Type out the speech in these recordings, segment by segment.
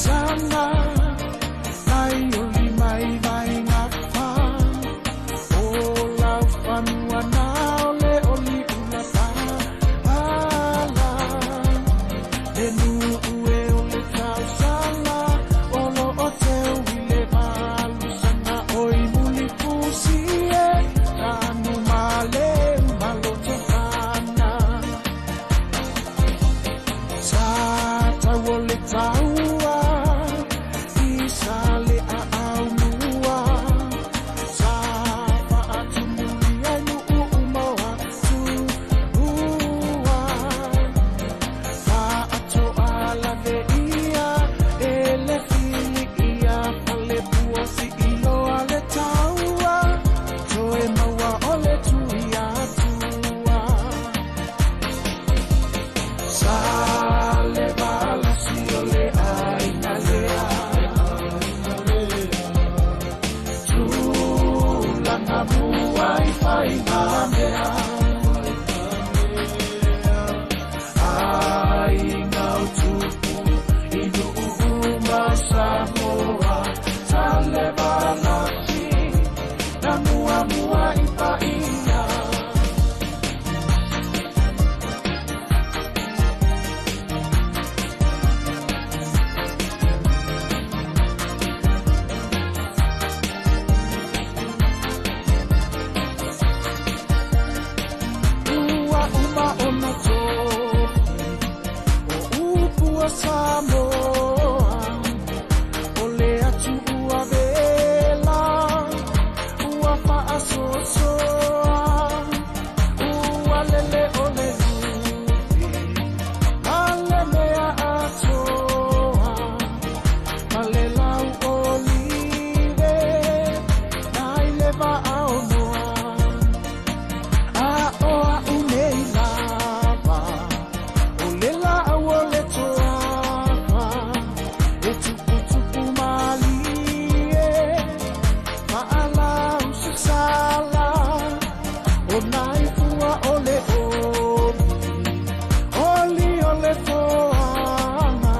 saga Nai oli mai vai gafa O lau fanua na o le oli ula pala Le nuu e o le tausala O lo o teu i le valusaga Oi mulipusi e tanu ma le malotofana Sa tau o le taua i sa le aaulua Sa faatumuli ai nuu uma o Atua Faatoa lave ia e le fili ia falepua siiloa le taua Toe maua o le tui atua Sa le valasi o le aiga lea Tulaga mua i faiga mea Aiga o tupu i nuu uma o Samoa Sa le valasi na muamua i paia. Ua uma ona tofi o upu a Samoa O le atu ua vela ua faasoasoa Ua lele o le lupe ma le mea atoa Ma le lau olive nai le vaaonoa A o au nei lava o le laau o le toafa E tuputupu malie maalau sasala O nai fua o le oli oli o le foaga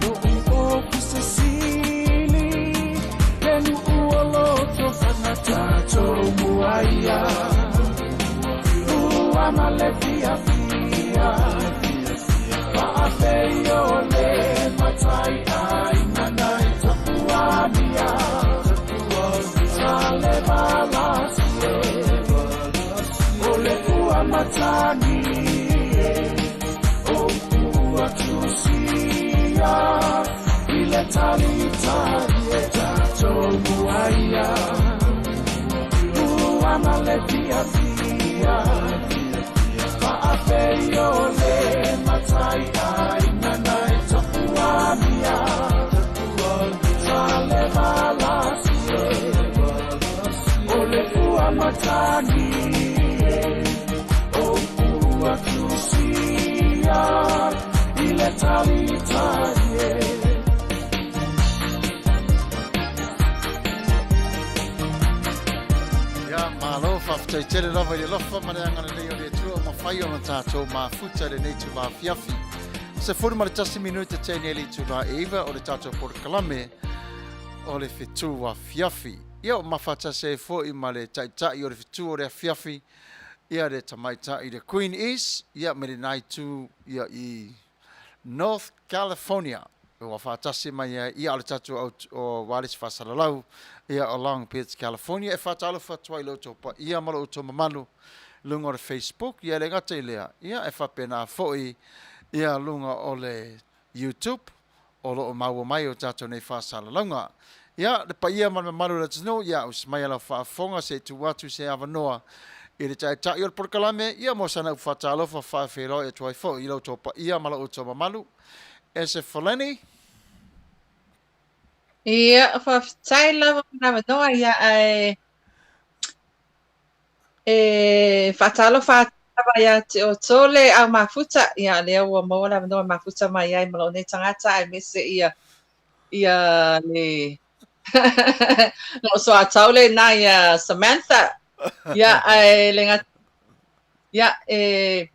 Lou ofisa sili le nuu o lotofaga Tatou muaia ua ma le fiafia Faafei o le matai aiga nai tapuania Sa le valasi e o le fua matagi e O ua tusia i le talitali e tatou muaia Ua ma le fiafia Faafei o le matai aiga nai tapuania Sa le valasi e o le fua matagi e O ua tusia i le talitali e. Ia, malo, faafetai tele lava i le alofa ma le agalelei o le Atua ua mafai ona tatou mafuta i lenei itula afiafi. 11 minute tene i le itula e 9 o le tatou polokalame o le fetu afiafi. Ia, ua mafatasi ai foi ma le taitai o le fetu o le afiafi, ia le tamaitai le Queen East, ia me lena itu ia i North California. Ua faatasi mai ai ia o le tatou au o wireless faasalalau ia o Long Beach, California. E faatalofa atu ai i lo outou paia ma lo outou mamalu i luga o le Facebook, ia e le gata i lea, ia e faapena foi ia luga o le YouTube o lo o maua mai o tatou nei faasalalauga. Ia, le paia ma le mamalu o le atunuu, ia usi mai a lau faafofoga se i tuu atu se avanoa i le taitai o le polokalame, ia mo sana upu faatalofa faafeiloai atu ai foi i lo outou paia ma lo outou mamalu. Ese Faleni. Ia, faafetai lava mo le avanoa, ia, ae e faatalofa atu lava ia te outou le au mafuta, ia, lea ua maua le avanoa e mafuta mai ai ma lou nei tagata aemaise ia ia le lou soatau lena ia Samantha. Ia, ae le gata, ia, e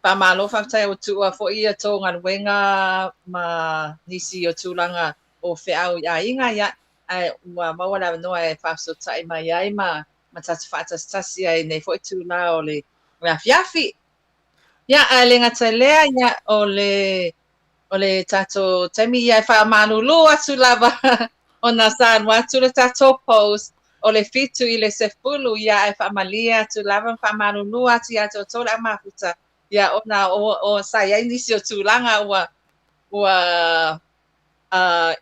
Faamalo faafetai ua tuua foi ia tou galuega ma nisi o tulaga o feau i aiga, ia, ae ua maua le avanoa e faafesootai mai ai ma ma tatou faatasitasi ai i lenei foi itula o le afiafi. Ia, ae le gata i lea, ia, o le o le tatou taimi ia e faamalulu atu lava ona sa alu atu le tatou post o le 7:10, ia, ae faamalie atu lava ma faamalulu atu ia te outou le au mafuta, ia, ona o sa i ai nisi o tulaga ua ua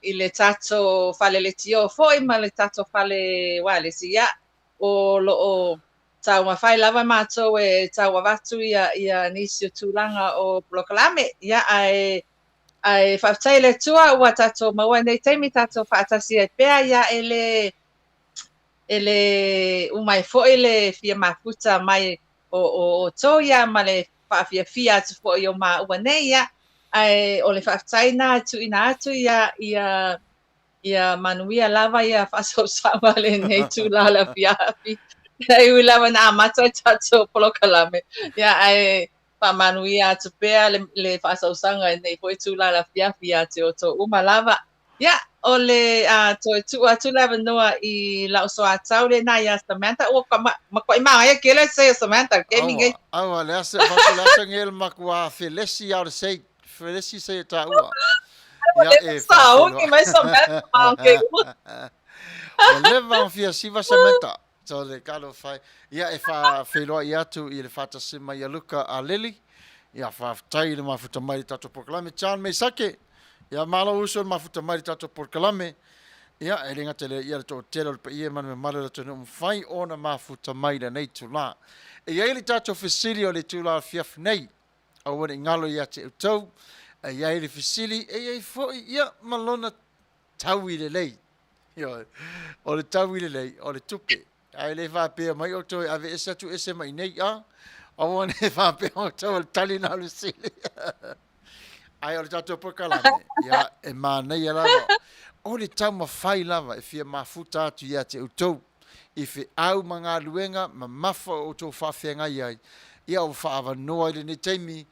i le tatou fale leitio foi ma le tatou fale uaealesi, ia, o lo o taumafai lava matou e tau avatu ia ia nisi o tulaga o polokalame, ia, ae ae faafetai i le Atua ua tatou maua nei taimi tatou faatasi ai pea, ia, e le uma ai foi le fia mafuta mai o outou, ia, ma le faafiafia atu foi o maua nei, ia, ae o le faafetai na tuuina atu, ia, ia Ia manuia lava ia faasausauga lenei itula o le afiafi. E ui lava ina amata le tatou polokalame, ia, ae faamanuia atu pea le, le faasausaga i lenei foi itula o le afiafi ia te outou uma lava. Ia, o le a toe tuu atu le avanoa i lau soatau lena iā Samantha. Ua ka matuai manaia tele se Samantha le taimi lenei. Aua, aua, le asa, le asa nei le matua felesi ia o le sei. Felesi se e taua. Ia e Sauni mai Samantha ma ke ua. Ua leva ona fia siva Samantha. So le kalo fai. Ia e wha wheiloa i atu i le whātasi mai a Luka a Lili. Ia whāwhtai i le mafuta mai le tatou polokalame. John Meisake. Ia malo uso le mafuta mai le tatou polokalame. Ia e le gata i lea ia le toatele o le paia ma le mamalu o le atunuu mafai ona mafuta mai lenei itula. E i ai le tatou fesili o le itula afiafi nei. Aua ne i galo ia te outou, e i ai le fesili, e i ai foi ia ma lona taui lelei. Ioe. O le taui lelei, o le tupe. Ae le faapea mai outou e ave ese atu ese mai nei, a? Aua ne i faapea outou o le tali na o le fesili. Ae o le tatou polokalame, ia, e manaia lava. O le taumafai lava e fia mafuta atu ia te outou. i feau ma galuega mamafa o outou faafeagai ai, ia ua faaavanoa i lenei taimi,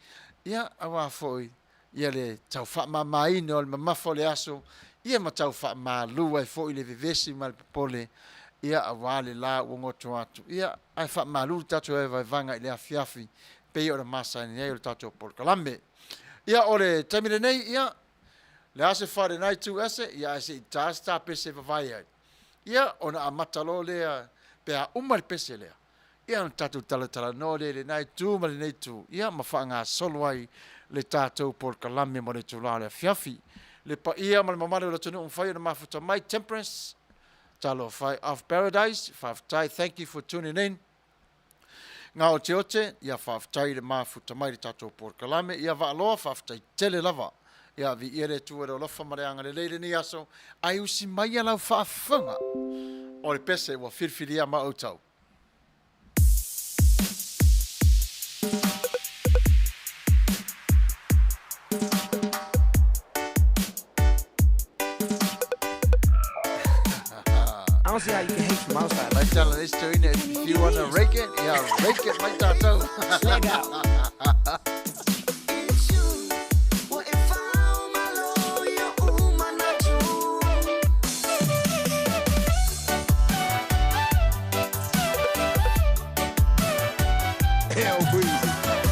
ia aua foi ia le tau faamamaina o le mamafa o le aso, ia ma tau faamalu ai foi le vevesi ma le popole, ia aua le la ua goto atu, ia ae faamalu le tatou vaevaevaga i le afiafi pei ona masani ai o le tatou polokalame. Ia o le taimi lenei, ia le a se fale na itu ese, ia ae se i ta se tapese e vavae ai. Ia, ona amata loa lea, pe a uma le pese lea, ia ona tatou talatalanoa lea i lena itu ma lenei itu, ia ma faagasolo ai le tatou polokalame mo le itula o le afiafi. Le paia ma le mamalu o le atunuu mafai ona mafuta mai, Temperance, talofa e, of Paradise, faafetai, thank you for tuning in. Ngā oteote, ia faafetai i le mafuta mai i le tatou polokalame, ia Vaaloa, faafetai tele lava. Ia viia le Atua i le alofa ma le agalelei i lenei aso, ae usi mai a lau faafofoga o le pese ua filifilia ma outou. I don't see how you can hate from outside. Mai tala le story if you wanna rake it, yeah, rake it mai tātou. Leg out. Hell breezy.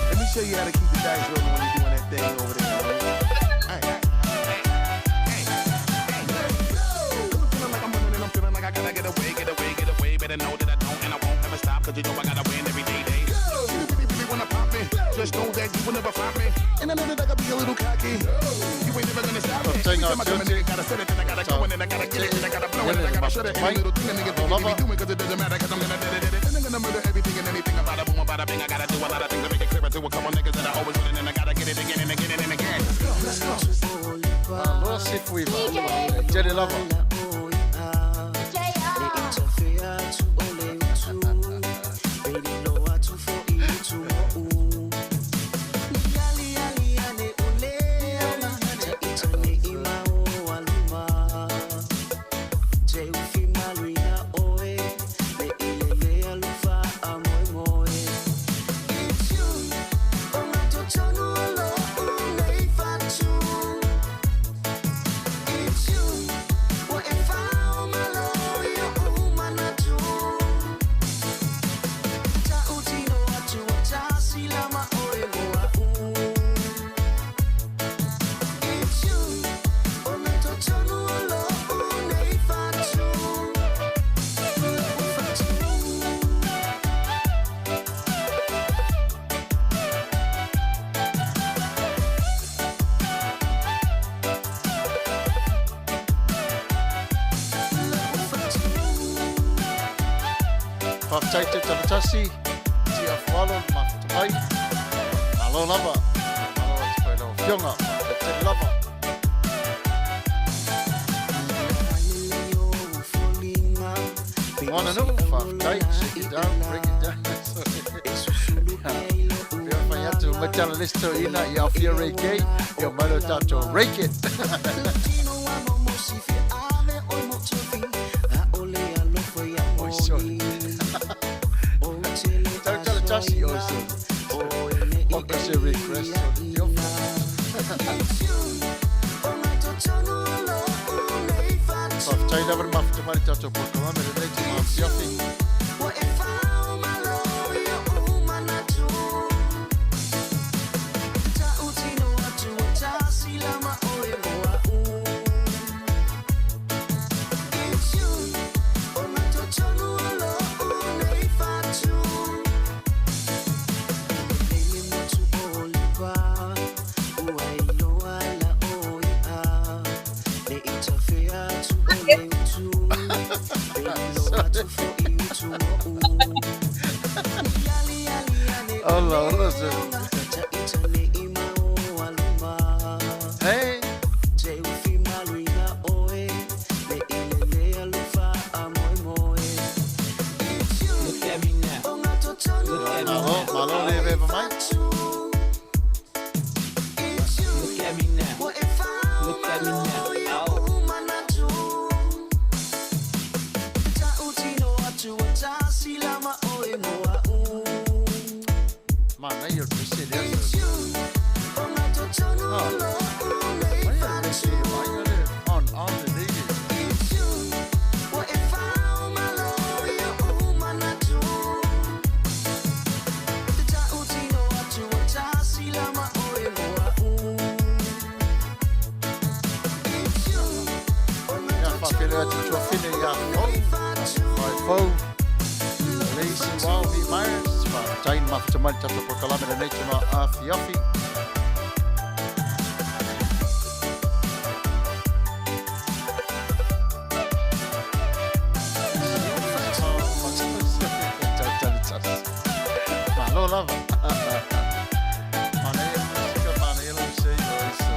Let me show you how to keep the dice rolling when you're doing that thing over there. Hey, hey, hey, hey. 'Cause I'm feeling like I'm winning and I'm feeling like I gotta get away, get away, get away. Better know that I don't and I won't ever stop. 'Cause you know I gotta win every day, day. You really, really wanna pop me? Just know that you will never find me. And I know that I gotta be a little cocky. You ain't never gonna stop me. Every time I come, a nigga gotta set it, then I gotta go and then I gotta get it, then I gotta blow it, and I gotta shut it. Any little thing a nigga think he be doing, 'cause it doesn't matter, 'cause I'm gonna dead it, dead it. Then I'm gonna murder everything and anything. About a boom, about a bing. I gotta do a lot of things to make it clearer to a couple niggas that I always winning, and I gotta get it again and again and again. Let's go, let's go. Malo se fuiva. E tele lava. Faafetai Tautalatasi, Tia Afualo le mafuta mai. Malo lava. Malo atu foi lau afioga. Faafetai tele lava. Moana nuu, faafetai. Shake it down, break it down. Pea whai atu, mai tala lesi toeaina i Alfia Ray K, ia mai lo tātou rake it. Oi, sorry. Tau tala tasi, oi, sorry. Oka se request, sorry. Faafetai lava le mafuta mai le tatou polokalame lenei te maafiafi. Ola, ola, se. Hey. Malo, malo le veva mai. Manaia o le pese lea sa. Ah. Manaia le pese e vaaiga le on on le nei le. Ia faafeiloai atu i tuafine ia Fou, Vai Fou, Leisi Wao V. Myers, faafetai na mafuta mai le tatou polokalame lenei tuna afiafi. Malo lava. Manaia musika, manaia lau sei, oi so.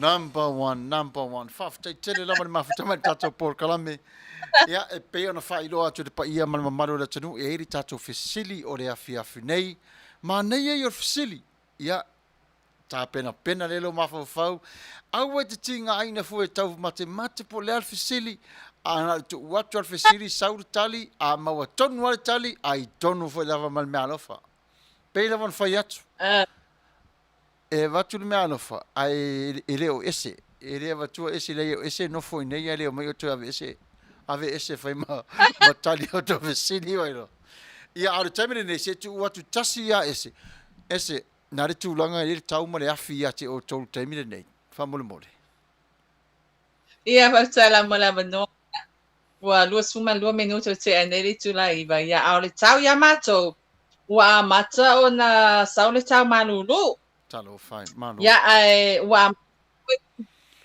Number one, number one. Faafetai tele lava le mafuta mai le tatou polokalame. Ia, e pei ona faailoa atu i le paia ma le mamalu o le atunuu, e i ai le tatou fesili o le afiafi nei. Manaia ia o le fesili. Ia, tapenapena lea lou mafaufau. Aua e te tigaina fua e taumatemate po o le a le fesili, a na o le tuu atu lava le fesili, sau le tali, a maua tonu lava le tali, ai tonu foi lava ma le meaalofa. Pei lava ona fai atu. E avatu le meaalofa, ae e le o ese. E le avatua ese, leai o ese e nofo i inei ae le omai outou e ave ese, ave ese e fai ma, ma tali o tou fesili mai loa. Ia, a o le taimi lenei, se tuu atu tasi ia ese, ese, na le tulaga e i ai le tau ma le afi ia te outou i le taimi lenei, faamolemole. Ia, faafetai lava mo le avanoa. Ua 22 minute o tea nei le itula e 9, ia, a o le tau iā matou, ua amata ona sau le tau malūlū. Talofa e, malo. Ia, ae ua amata foi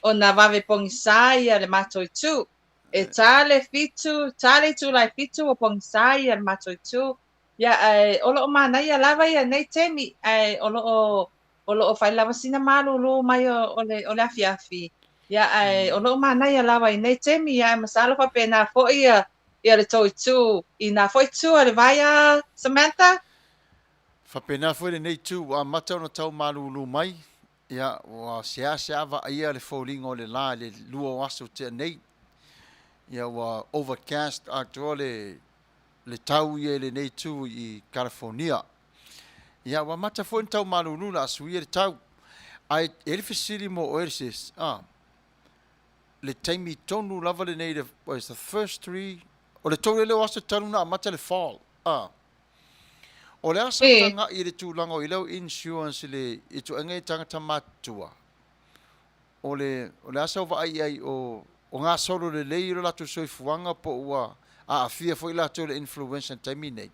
ona vave pogisā ia le matou itu. E tā le fitu, tā le itula e fitu ua pogisā ia le matou itu. Ia, ae o lo o manaia lava ia nei taimi, ae o lo o o lo o fai lava sina malūlū mai o, o le, o le afiafi. Ia, ae o lo o manaia lava i nei taimi, ia, ae masalo faapena foi ia, ia le tou itu, i nā foi itu a le vai a Samantha. Faapena foi lenei itu, ua amata ona tau malūlū mai, ia, ua seasea vaaia le foliga o le la i le lua o aso tea nei. Ia, ua overcast atoa le, le tau ia i lenei itu i California. Ia, ua amata foi ona tau malūlū le a suia le tau. Ae e i ai le fesili mo oe sis, ah, le taimi tonu lava lenei, le, what is the first three, o le tolu lele o aso talu na amata le fall, ah. O le a sau taga'i i le tulaga o i lau insurance i le, i ituaiga i tagata matutua, o le, o le a sau vaai i ai o, o gasolo lelei lo latou soifuaga po o ua aafia foi latou i le influenza i le taimi nei?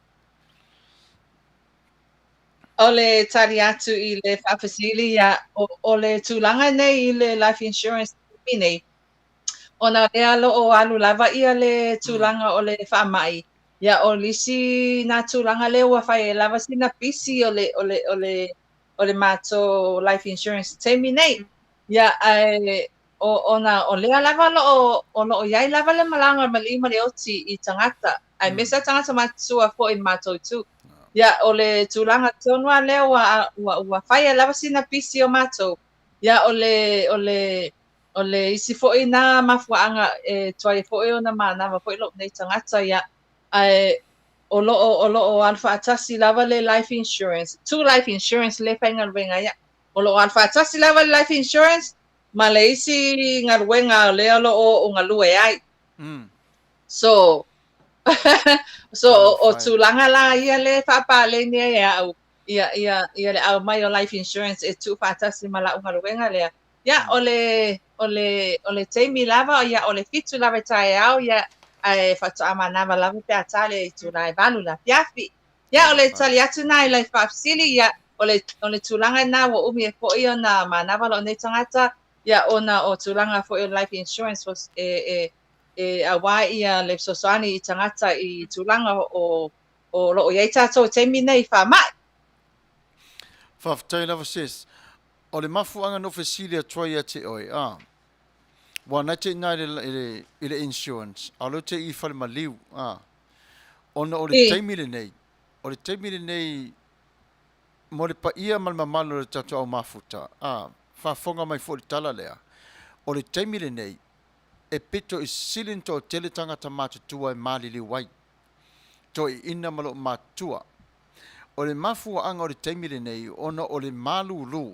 O le tali atu i le faafesili, ia, o le tulaga nei i le life insurance i le taimi nei, ona o lea o lo o alu lava ia le tulaga o le faamai, ia o le isi na tulaga lea ua fai ai lava sina pisi o le o le o le o le matou life insurance i taimi nei. Ia ae o ona o lea lava o lo o o lo o i ai lava le malaga o le maliu ma le oti i tagata, aemaise lava tagata matutua foi i le matou itu. Ia o le tulaga tonu lava lea ua ua ua fai ai lava sina pisi o matou, ia o le o le O le isi foi na mafuaaga e tuai foi ona manava foi lou nei tagata, ia, ae o lo o, o lo o alu faatasi lava le life insurance, two life insurance lea e faigaluega ai au. O lo o alu faatasi lava le life insurance ma le isi galuega o lea o lo o ou galue ai. So, so o tulaga la ia lea e faapaleni ai e au, ia, ia, ia le aumai o life insurance e tuufaatasi ma lau galuega lea. Ia, o le, o le, o le taimi lava, ia, o le fitu lava i taeao, ia, ae faatoa manava lava pe a ta le itula e valu i le afiafi. Ia, o le tali atu na i lau faafesili, ia, o le, o le tulaga na ua umi ai foi ona manava lou nei tagata, ia, ona o tulaga foi o le life insurance e, e, e auā ia le fesoasoani i tagata i tulaga o, o lo o i ai tatou i taimi nei i faamai. Faafetai lava sis. O le mafuaaga na ou fesili atu ai ia te oe, a, ua na te ina i le, i le insurance, a o lea ou te i fale maliu, a, ona o le taimi lenei, o le taimi lenei mo le paia ma le mamalu o le tatou au mafuta, a, faafofoga mai foi i le tala lea, o le taimi lenei, e pito i sili ona toatele tagata matutua e maliliu ai. Toeaiina ma loo matutua. O le mafuaaga o le taimi lenei ona o le malūlū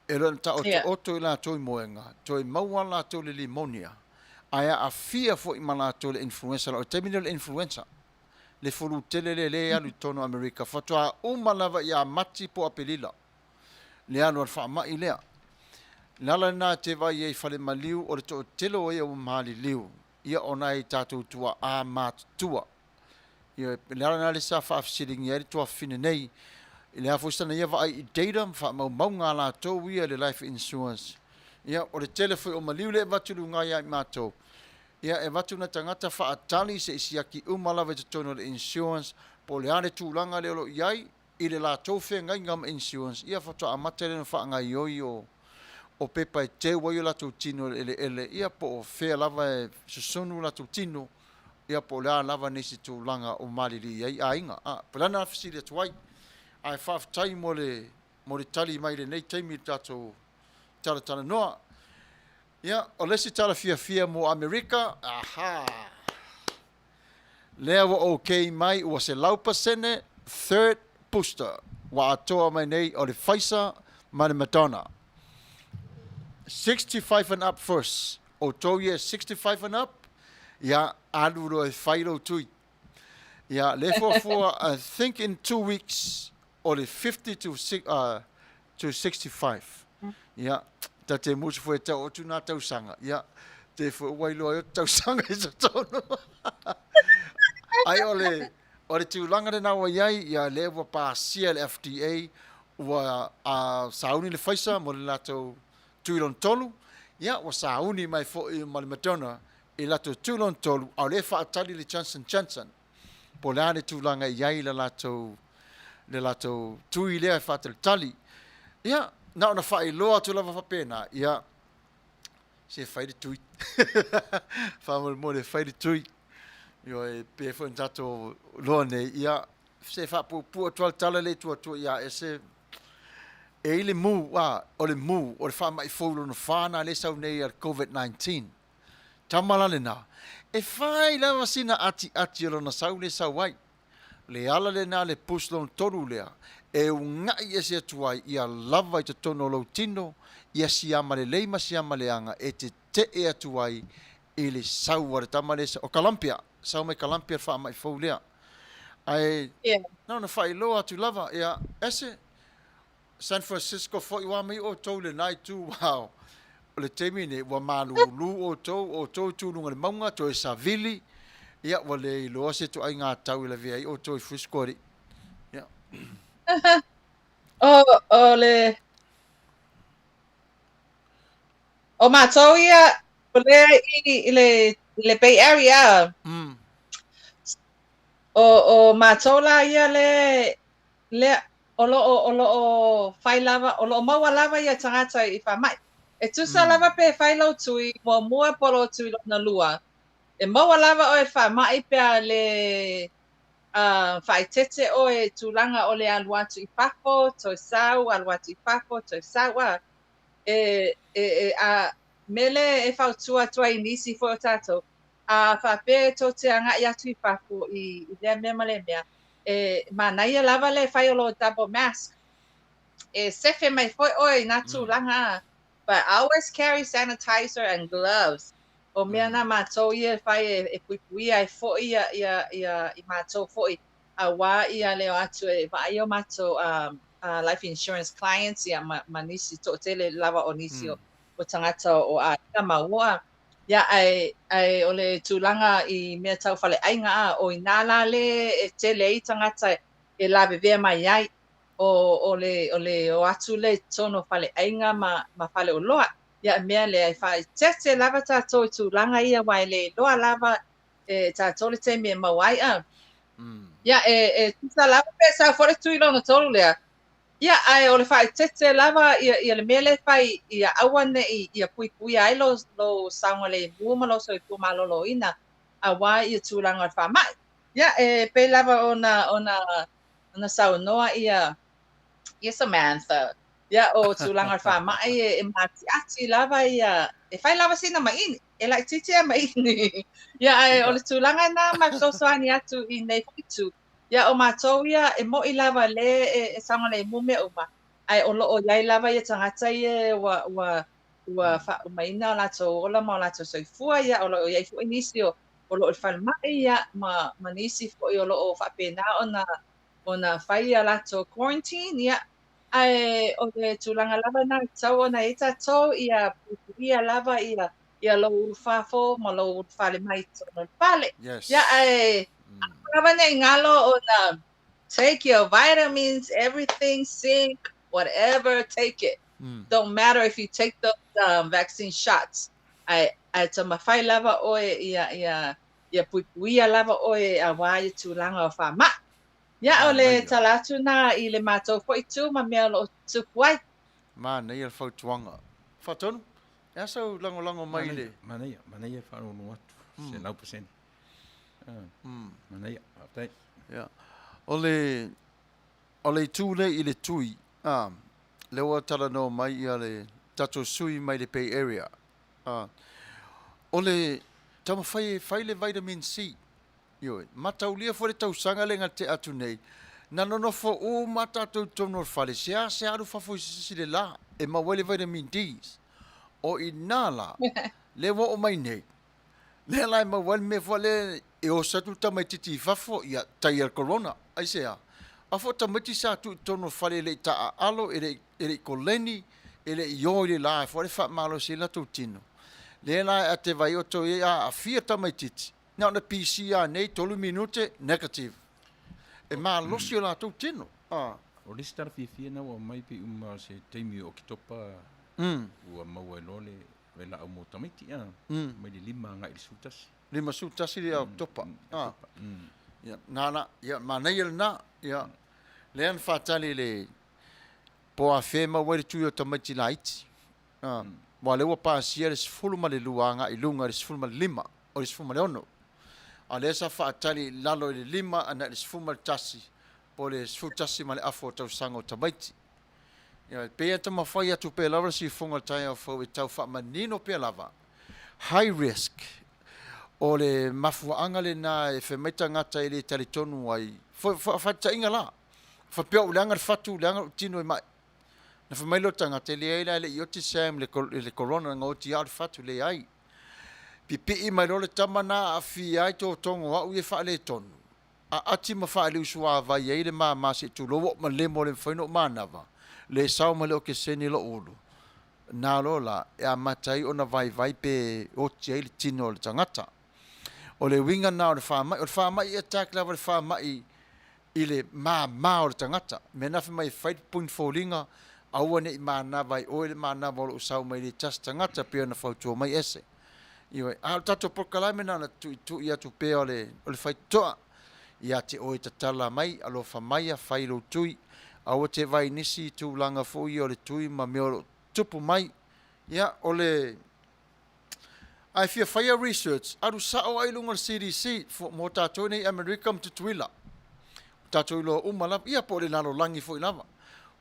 e le o taotooto i latou i moega, toe maua latou le limonia, ae aafia foi ma latou le influenza. O le taimi lenei o le influenza, le fulu tele lea lea e alu i totonu o Amerika, faatoa uma lava ia Mati po o Apelila le alu a le faamai lea. O le ala lena e te vaai ai i fale maliu o le toatele o ia ua maliliu, ia o nai tatou tuaa matutua. Ia, le ala lena lea sa faafesiligia ai le tuafafine nei, i le a foi sana ia vaai i data ma faamaumauga a latou ia i le life insurance. Ia, o le tele foi o maliu lea e avatu i luga ia i matou, ia, e avatu nai tagata faatali se i siaki uma lava i totonu o le insurance po o le a le tulaga lea o lo o i ai, i le latou feagaiga ma insurance, ia faatoa amata lea ona faagaioi o o pepa e teu ai o latou tino i le eleele, ia po o fea lava e susunu o latou tino, ia po o le a lava nisi tulaga o malili ai aiga. A, po o le a lena fesili atu ai. Ae faafetai mo le mo le tali mai i lenei taimi i le tatou talatalanoa. Ia, o le isi tala fiafia mo Amerika, aha! Lea ua ok mai ua 100% third booster ua atoa mai nei o le Pfizer ma le Moderna. 65 and up first. Outou ia e 65 and up, ia alu loa e fai lou tui. Ia le fuafua I think in 2 weeks o le 50 to, to 65. Ia, ta te musu foi e tau atu nā tausaga. Ia, te foi ua iloa ai o tausaga i totonu. Ai o le, o le tulaga lena ua i ai, ia lea ua pasia le FDA, ua sauni le Pfizer mo le latou tui lona tolu, ia ua sauni mai foi ma le Moderna i latou tui lona tolu, a o lea e faatali le Johnson Johnson. Po o le a le tulaga e i ai le latou, le latou tui lea e faatalitali. Ia, na ona faailoa atu lava faapena, ia, se fai le tui. Faamolemole, fai le tui. Ioe, pe foi na tatou loa nei, ia, se faapuupuu atu lava le tala lea i tua atu ia ese, e i le mu, a, o le mu, o le faamai fou lona fa na lea e sau nei a le COVID-19. Tama la lena, e fai lava sina atiati o lona sau lea e sau ai. Le ala lena le push lona tolu lea, e ugaʻi ese atu ai ia lava i totonu o lou tino, ia siama lelei ma siama leaga e tetee atu ai i le sau a le tama lea, o Kalampia, sau mai Kalampia le faamai fou lea. Ae na ona faailoa atu lava, ia, ese, San Francisco foi ua mai outou i lena itu, wow. O le taimi nei ua malūlū outou, o outou i tu i luga o le mauga, toe savili, ia, ua le iloa se ituaiga tau e lavea ai outou i Frisco alii. Ia. O, o le O matou ia, o lea i, i le, i le Bay Area. O, o matou la ia le, lea, o lo o, o lo o fai lava, o lo o maua lava ia tagata i faamai. E tusa lava pe fai lou tui muamua po o lou tui lona lua, e maua lava oe i le faamai pe a le faaeteete oe i tulaga o le alu atu i fafo, toe sau, alu atu i fafo, toe sau, a. E, e, e, a mea lea e fautua atu ai i nisi foi o tatou, a faapea tou te agai atu i fafo i, i lea mea ma lea mea, e manaia lava le fai o lou double mask. E sefe mai foi oe i nā tulaga, but I always carry sanitizer and gloves. O mea na matou ia e fai e, e puipuia ai foi ia, ia, ia, i matou foi auā ia le o atu e vaai o matou life insurance clients ia ma, ma nisi toatele lava o nisi o, o tagata o aiga ma ua. Ia ae, ae o le tulaga i mea tau faleaiga a, o inā la le e tele ai tagata e lavevea mai ai o, o le, o le o atu lea i totonu o faleaiga ma, ma faleoloa. Ia mea lea e faaeteete lava tatou i tulaga ia aua e le iloa lava e tatou le taimi e maua ai a. Ia e, e tusa lava pe sau foi le tui lona tolu lea. Ia ae o le faaeteete lava ia, ia le mea lea e fai ia aua neʻi ia puipuia ai lou, lou saogalemu ma lou soifua maloloina auā ia tulaga o le faamai. Ia e pei lava ona, ona, ona saunoa ia, ia Samantha. Ia o tulaga o le faamai e, e matiati lava ia, e fai lava sina maʻini, e laitiiti a maʻini. Ia ae o le tulaga na ma fesoasoani atu i nei foi itu. Ia o matou ia e moʻi lava le e, e saogalemu mea uma, ae o lo o i ai lava ia tagata ia ua, ua, ua faaumaina o latou ola ma o latou soifua, ia o lo o i ai foi nisi o, o lo o i le falemai, ia, ma, ma nisi foi o lo o faapena ona, ona fai ia latou quarantine, ia, Ae o le tulaga lava na e tatau ona i ai tatou ia puipuia lava ia ia lou ulufafo ma lou ulufale mai i totonu o le fale. Yes. Ia ae aua lava ne i galo ona take your vitamins, everything, zinc, whatever, take it. Don't matter if you take those vaccine shots. Ae ae taumafai lava oe ia ia ia puipuia lava oe auā ia tulaga o faamai. Ia, o le tala atu na i le matou foi itu ma mea o lo o tupu ai. Manaia le fautuaga. Faatonu, e a sau lagolago mai i le. Manaia, manaia e faalogologo atu, 100%. Manaia, faafetai. Ia, o le, o le itu lea i le tui, a, lea ua talanoa mai ia le tatou sui mai le Bay Area, a, o le taumafai e fai le vitamin C. Ioe, mataulia foi le tausaga lea na tea atu nei, na nonofo uma tatou i totonu o le fale, seasea alu fafo i se isi le la e maua ai le vitamin D. O i ina la, lea ua oo mai nei, lea la e maua ai le mea foi lea e oso atu le tamaitiiti i fafo, ia, tai a le corona. Aisea? A foi o tamaiti sa tuu i totonu o le fale e le i taaalo, e le i, e le i koleni, e le i o i le la foi lea e faamalosi ai latou tino. Lea la e ate vai outou i ai a aafia tamaitiiti, Na ona PCR nei, tolu minute, negative. E malosi o latou tino. Ah. O le isi tala fiafia na ua aumai pei uma se taimi o Oketopa ua maua ai loa le vailaau mo tamaiti a, mai le 5 agai i le 11. 51 ia Oketopa. Ah. Ia, nana, ia, manaia lena. Ia, lea na faatali le po afea e maua ai le tui o tamaiti laiti. Aua o lea ua pasia le 12 agai i luga i le 15, o le 16. A o lea sa faatali i lalo i le 5 agai i le 11 po o le 11 ma le afa o tausaga o tamaiti. Ia, e pei e taumafai atu pea lava le siufofoga o le taeao fou e tau faamanino pea lava, high risk, o le mafuaaga lena e fai mai tagata e le talitonu ai, faataitaiga la, faapea ua leaga le fatu, leaga lou tino e mai. Na fai mai lea o le tagata, e leai la e le i oti Sam i le corona, na oti lava o le fatu, leai. Pipii mai loa le tama na aafia ai totogo o au ia e faaletonu, aati ma faaliusuavai ai le mama se i tulou ou malemo le mafai ona ou manava, le sao ma le okesene lou ulu. Na loa la e amata ai ona vaivai pe oti ai le tino o le tagata. O le uiga na o le faamai, o le faamai e attack lava le faamai i le māmā o le tagata. Mea na fai mai e fai le puni foliga, aua ne i manava ai oe le manava o lo o sau mai le tasi tagata pei ona fautua mai ese. Ioe, a o le tatou polokalame na ona tuitui atu pea o le, o le faitotoa ia te oe tatala mai, alofa mai a fai lou tui. Aua te vaai i nisi tulaga foi ia o le tui ma mea o lo o tupu mai. Ia, o le A e fia faia research, alu sao ai i luga o le CDC mo tatou nei i Amerika ma Tutuila. Ua tatou iloa uma lava, ia po o le lalolagi foi lava.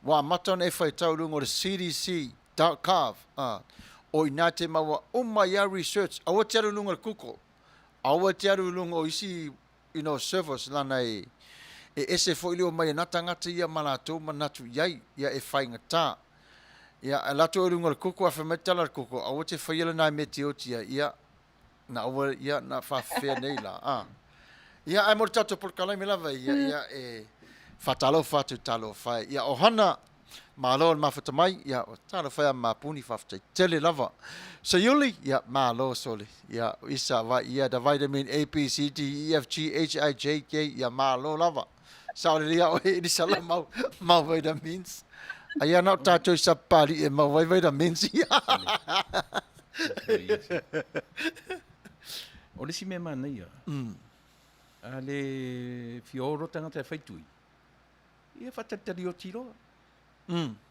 Ua amata ona e faitau i luga o le cdc.gov, a, o i ina te maua uma ai lava research. Aua te alu i luga o le Google, aua te alu i luga o isi you know, servers, lana e, e ese foi le omai a na tagata ia ma latou manatu i ai, ia e faigata. Ia, alu atu i luga o le koko, ae fai mai le tala a le koko, aua te faia lena mea e te oti ai, ia, na aua, ia, na faafefea nei la, a. Ia, ae mo le tatou polokalame lava ia, ia, e faatalofa atu, talofa e. Ia, ohana, malo le mafuta mai, ia, o talofa e a mapuni, faafetai tele lava. Seiuli, ia, malo sole, ia, o isa vai, ia, da vitamin A, B, C, D, E, F, G, H, I, J, K, ia, malo lava. Sao lelei a oe Elisa la mau, mau vitamins. Aia na o tātou i sa pali e mau ai vitamins ia. O le isi mea manaia, a le fia o loa tagata e fai tui, ia faatalitali oti loa.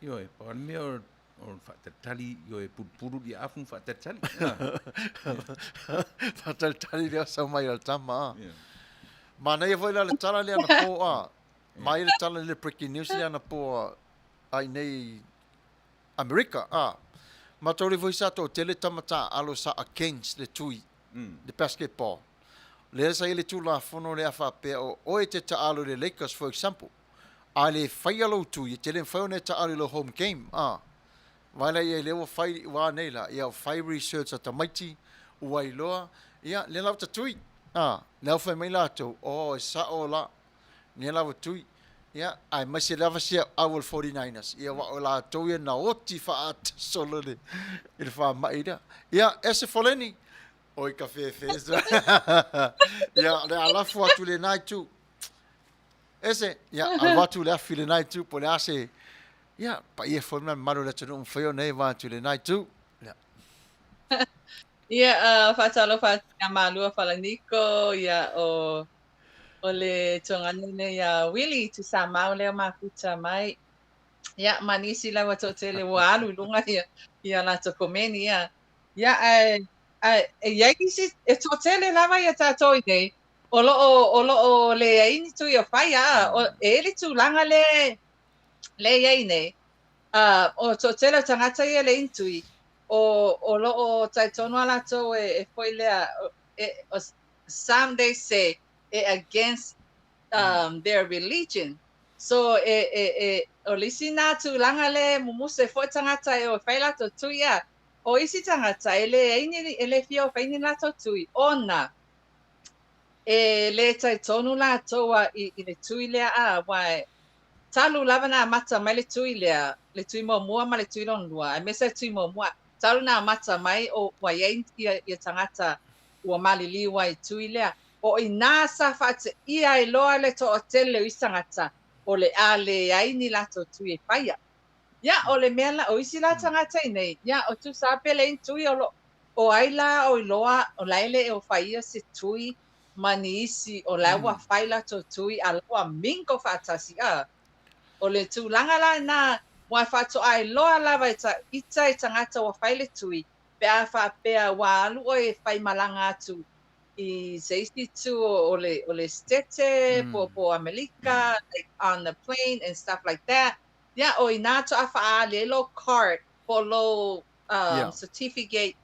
Ioe, pau lava le mea o le faatalitali, ioe, pulupulu le afu ma faatalitali. Faatalitali le sau mai o le tama. Manaia foi la le tala lea anapo a. Manaia le tala lea le breaking news lea anapo a a inei Amerika a. Matou le foi sa toatele tama taaalo sa against le tui le basketball. Lea sa i ai le Tulafono lea faapea o oe e te taaalo i le Lakers for example, a le faia lou tui e te le mafai ona e taaalo i lou home game a. Vaai la i ai lea ua fai ua nei la, ia fai research a tamaiti ua iloa, ia lea la ua tatui. A, lea ua fai mai latou, oh e sao la, lea la ua tui. Ia, aemaise lava sia au o le 49ers, ia aua o latou ia na oti faaata solo i le, i le faamai lea. Ia, ese Foleni, oi ka fefe. Ia, o le a lafo atu i lena itu. Ese, ia, avatu le afi i lena itu, po o le a se, ia, paia foi ma le mamalu o le atunuu mafai ona e va atu i lena itu. Ia. Ia, uh, faatalofa atu ia Malua Falaniko, ia o, o le tuagana lea ia Willie Tuisamau lea mafuta mai. Ia, ma nisi lava toatele ua alu i luga ia, ia latou komeni, ia. Ia, ae, ae, e i ai nisi, e toatele lava ia tatou i nei, o lo o, o lo o leai ni tui o fai, a, o, e i ai le tulaga lea, lea e i ai nei, uh, o toatele o tagata ia e leai ni tui, o, o lo o talitonu lava latou e, e foi lea, e, o, some they say e against um, their religion. So e, e, e, o le isi nā tulaga lea e mumusu ai foi tagata e o e fai latou tui a, o isi tagata e leai ni, e le fia o fai ni latou tui, ona e le talitonu latou a, i, i le tui lea a, aua e, talu lava na amata mai le tui lea, le tui muamua ma le tui lona lua, aemaise le tui muamua, talu na amata mai o ua i ai ia, ia tagata ua maliliu ai i tui lea. O inā sa faateia ai loa le toatele o isi tagata o le a leai ni latou tui e faia. Ia, o le mea la, o isi la tagata i nei, ia, o tusa pe leai ni tui o lo, o ai la o iloa, o la e le o faia se tui ma ni isi o la ua fai latou tui a la ua mingle faatasi, a. O le tulaga la lena, ua faatoa iloa lava e ta ita i tagata ua fai le tui, pe a faapea ua alu oe e fai malaga atu i se isi itu o le, o le Setete, po, po o Amelika, like on the plane and stuff like that. Ia, o inā toʻa faaali ai lou card po o lou um, yeah. certificate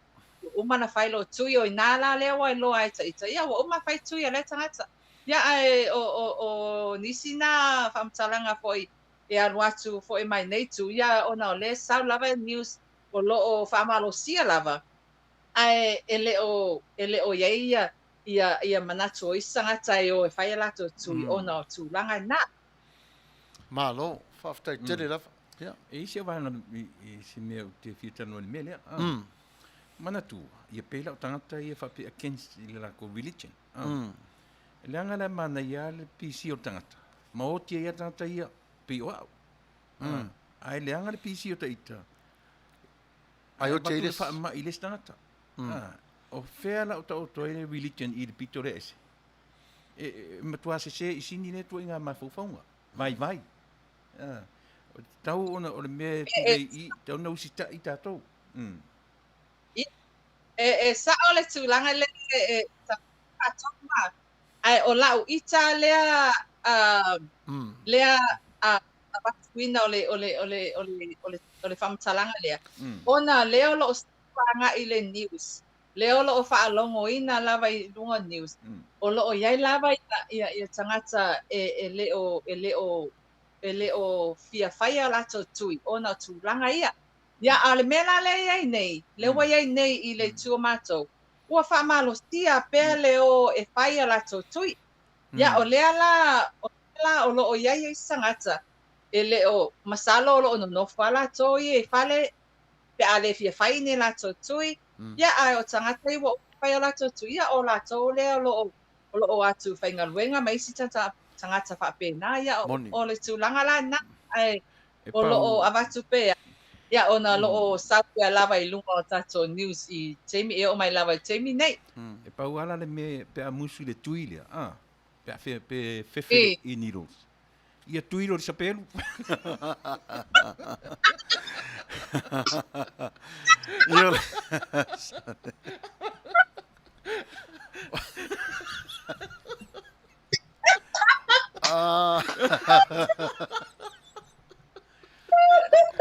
ua uma ona fai lou tui, o inā la lea ua iloa ai ta ita, ia ua uma fai tui a lea tagata. Ia, ae o, o, o nisi nā faamatalaga foi e alu atu foi mai nei itu, ia ona o lea e sau lava news o lo o faamalosia lava, ae e le o, e le o i ai ia, ia, ia manatu o isi tagata e o e fai a latou tui ona o tulaga na. Malo, faafetai tele lava. Ia. E i se vaega i se mea ou te fia talanoa i le mea lea. Manatua, ia pei la o tagata ia faapea against i le latou religion. Leaga la e manaia lava le pisi o le tagata, ma oti ai lava le tagata ia pei o au. Ae leaga le pisi o ta ita, Ai oti ai le faamai i le isi tagata. O fea la o taoto ai le religion i le pito lea ese? E matua sese i sini lea ituaiga mafaufauga, vaivai. O te tau ona o le mea e tulei i, tau na usitai tatou. E sa'o le tulaga lea e faatonu ma, ae o la'u ita lea lea avatuina o le o le o le o le o le o le faamatalaga lea, ona lea o lo'o agai i le news, lea o lo'o faalogoina lava i luga o news, o lo'o i ai lava ia tagata e le o e le o e le o fia faia o latou tui ona o tulaga ia. Ia, a o le mea la lea e i ai nei, lea ua i ai nei i le itu o matou, ua faamalosia pea le o e fai a latou tui. Ia, o lea la, o lea la o lo o i ai isi tagata e le o, masalo o lo o nonofo lava latou ia i fale pe a le fia fai ni latou tui. Ia, ae o tagata ia ua uma fai o latou tui, ia o latou lea o lo o o lo o atu faigaluega ma isi tagata faapena. Ia, o le tulaga la lena, ae o lo o avatu pea, ia, ona o lo o sau pea lava i luga o tatou news i taimi, e oo mai lava i taimi nei. E pau lava la le mea pe a musu i le tui lea, a, pe a fea, pe fefe i needles. Ia tui loa i le sapelu. Ia Ah.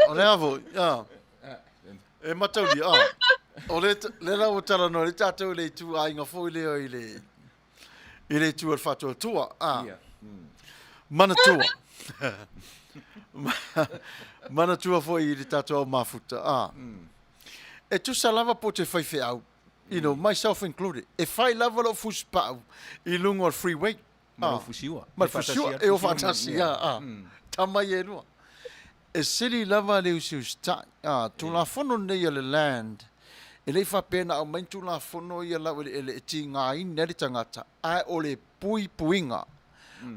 O le a foi, ah. E mataulia, ah. O le, le la ua talanoa le tatou i le itu aiga foi lea i le, i le itu o le faatuatua, ah. Ia. Manatua. Manatua foi i le tatou au mafuta, ah. E tusa lava po o te faifeau, you know, myself included, e fai lava lou fusipau i luga o le freeway. Ma lou fusiua. Ma le fusiua, e o faatasi, a, a. Tama ia e lua. E sili lava le usiusitai. A, Tulafono lenei a le Land, e le i faapea na aumai ni Tulafono ia laueleele e tigaina ai le tagata, ae o le puipuiga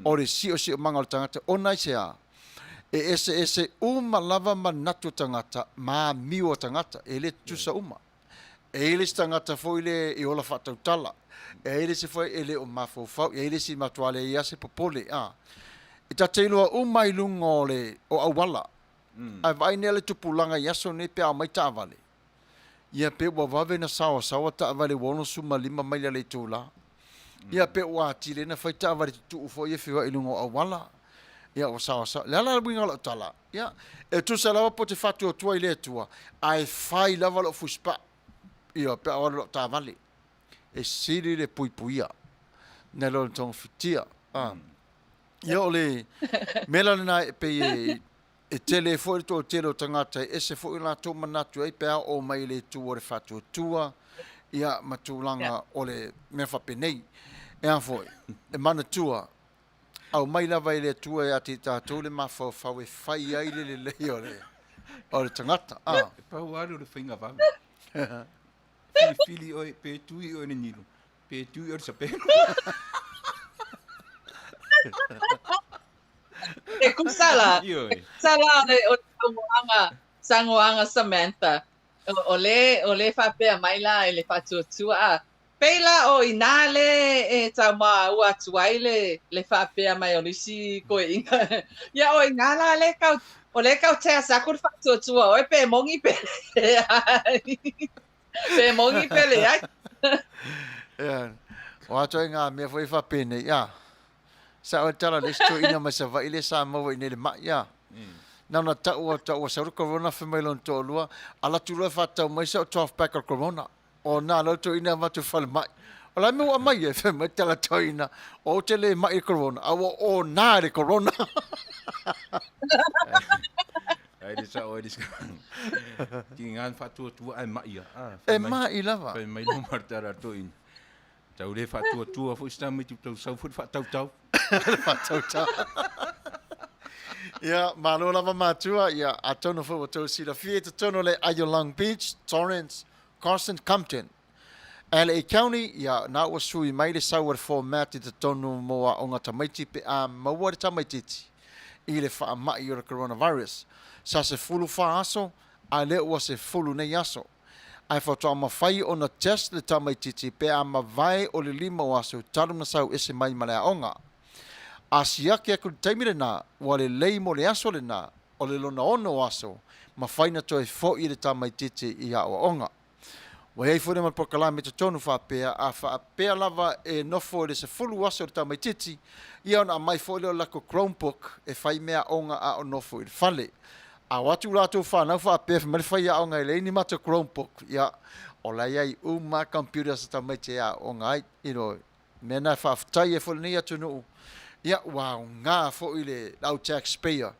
o le siosiomaga o le tagata, ona aisea? E eseese uma lava manatu o tagata ma amio a tagata, e le tutusa uma. E i ai le isi tagata foi lea e ola faatautala, e i ai le isi foi e le o mafaufau, e i ai le isi e matua leai lava se popole, a. E ta te iloa uma i luga o le o auala. Ae vaai nei le tupulaga i aso nei pe a omai taavale, ia pe ua vave ona saoasaoa taavale ua 65 maila le itula. Ia pe ua atili ai ona fai taavale tutuu foi ia e feoai i luga o auala. Ia ua saoasaoa. O le a la le uiga o lau tala? Ia, e tusa lava po o te faatuatua i le Atua, ae fai lava lou fusipaa, ia, pe a o alu lau taavale, e sili le puipuia nai lo le togafitia. A. Ia, o le mea la lena e pei e, e tele ai foi le toatele o tagata e ese foi o latou manatu ai pe a oo mai i le itu o le faatuatua, ia, ma tulaga o le mea faapenei. E a foi, e manatua, Aumai lava e le Atua ia te tatou le mafaufau e fai ai le lelei o le, o le tagata. Ah. E pau lava lea o le faiga vave. Filifili oe, pe tui oe i le nilo, pe tui oe i le sapelu. E kusa la, Ioe. e kusa la o le, o le saunoaga, saunoaga Samantha. O, o le, o le faapea mai la i le faatuatua, a, Pei la o inā le e taumāua atu ai le, le faapea mai o le isi koeʻina. Ia o inā la le kau, o le kau test aku le faatuatua oe pe moni pe leai. Pe moni pe leai. Ia, o atoa i ngā mea foi e faapenei, ia. Sa o tala le isi toeaina mai Savaii lea sa maua i nei le maʻi, ia. Na ona tau atu ua sau le corona fai mai lona toalua, ala atu loa e faatau mai sau 12 pack o le corona. O nā lau toeaina avatu i falemai. O le a mea ua aumai ai? Fai mai tala toeaina, ou te le maʻi i le corona, a ua ōnā i le corona. Ai le sao ai le Ti ngā whaatuatua ai mai ia. Ah, E maʻi lava. Fai mai no mar tara toeaina. Tau le whaatuatua foi si tamaiti tau sau foi le whaatautau. Le whaatautau. Ia, malo lava matua, ia, atonu foi ua tou silafia i totonu o le ai o Long Beach, Torrance, Carson, Compton. LA County, ia, na ua sui mai le sau a le format i totonu mo aoga tamaiti pe a maua le tamaitiiti i le faamai o le coronavirus. Sa 14 aso, a lea ua 10 nei aso. Ae faatoa mafai ona test le tamaitiiti pe a mavae o le lima o aso talu na sau ese mai ma le aoga. A siaki atu i le taimi lena, ua lelei mo le aso lena, o le lona ono o aso, mafai na toe fo'i le tamaitiiti i aoaoga. Ua i ai foi le ma polokalame i totonu faapea, a faapea lava e nofo i le 10 aso le tamaitiiti, ia ona aumai foi lea o le latou Chromebook e fai meaaoga a o nofo i le fale. A o atu latou fanau faapea fai mai le faiaoga e leai ni matou Chromebook, ia o la e i ai uma lava computers a tamaiti e aooga ai. You know, mea na e faafetai ai foi lenei atunuu, ia ua aoga foi le au taxpayer,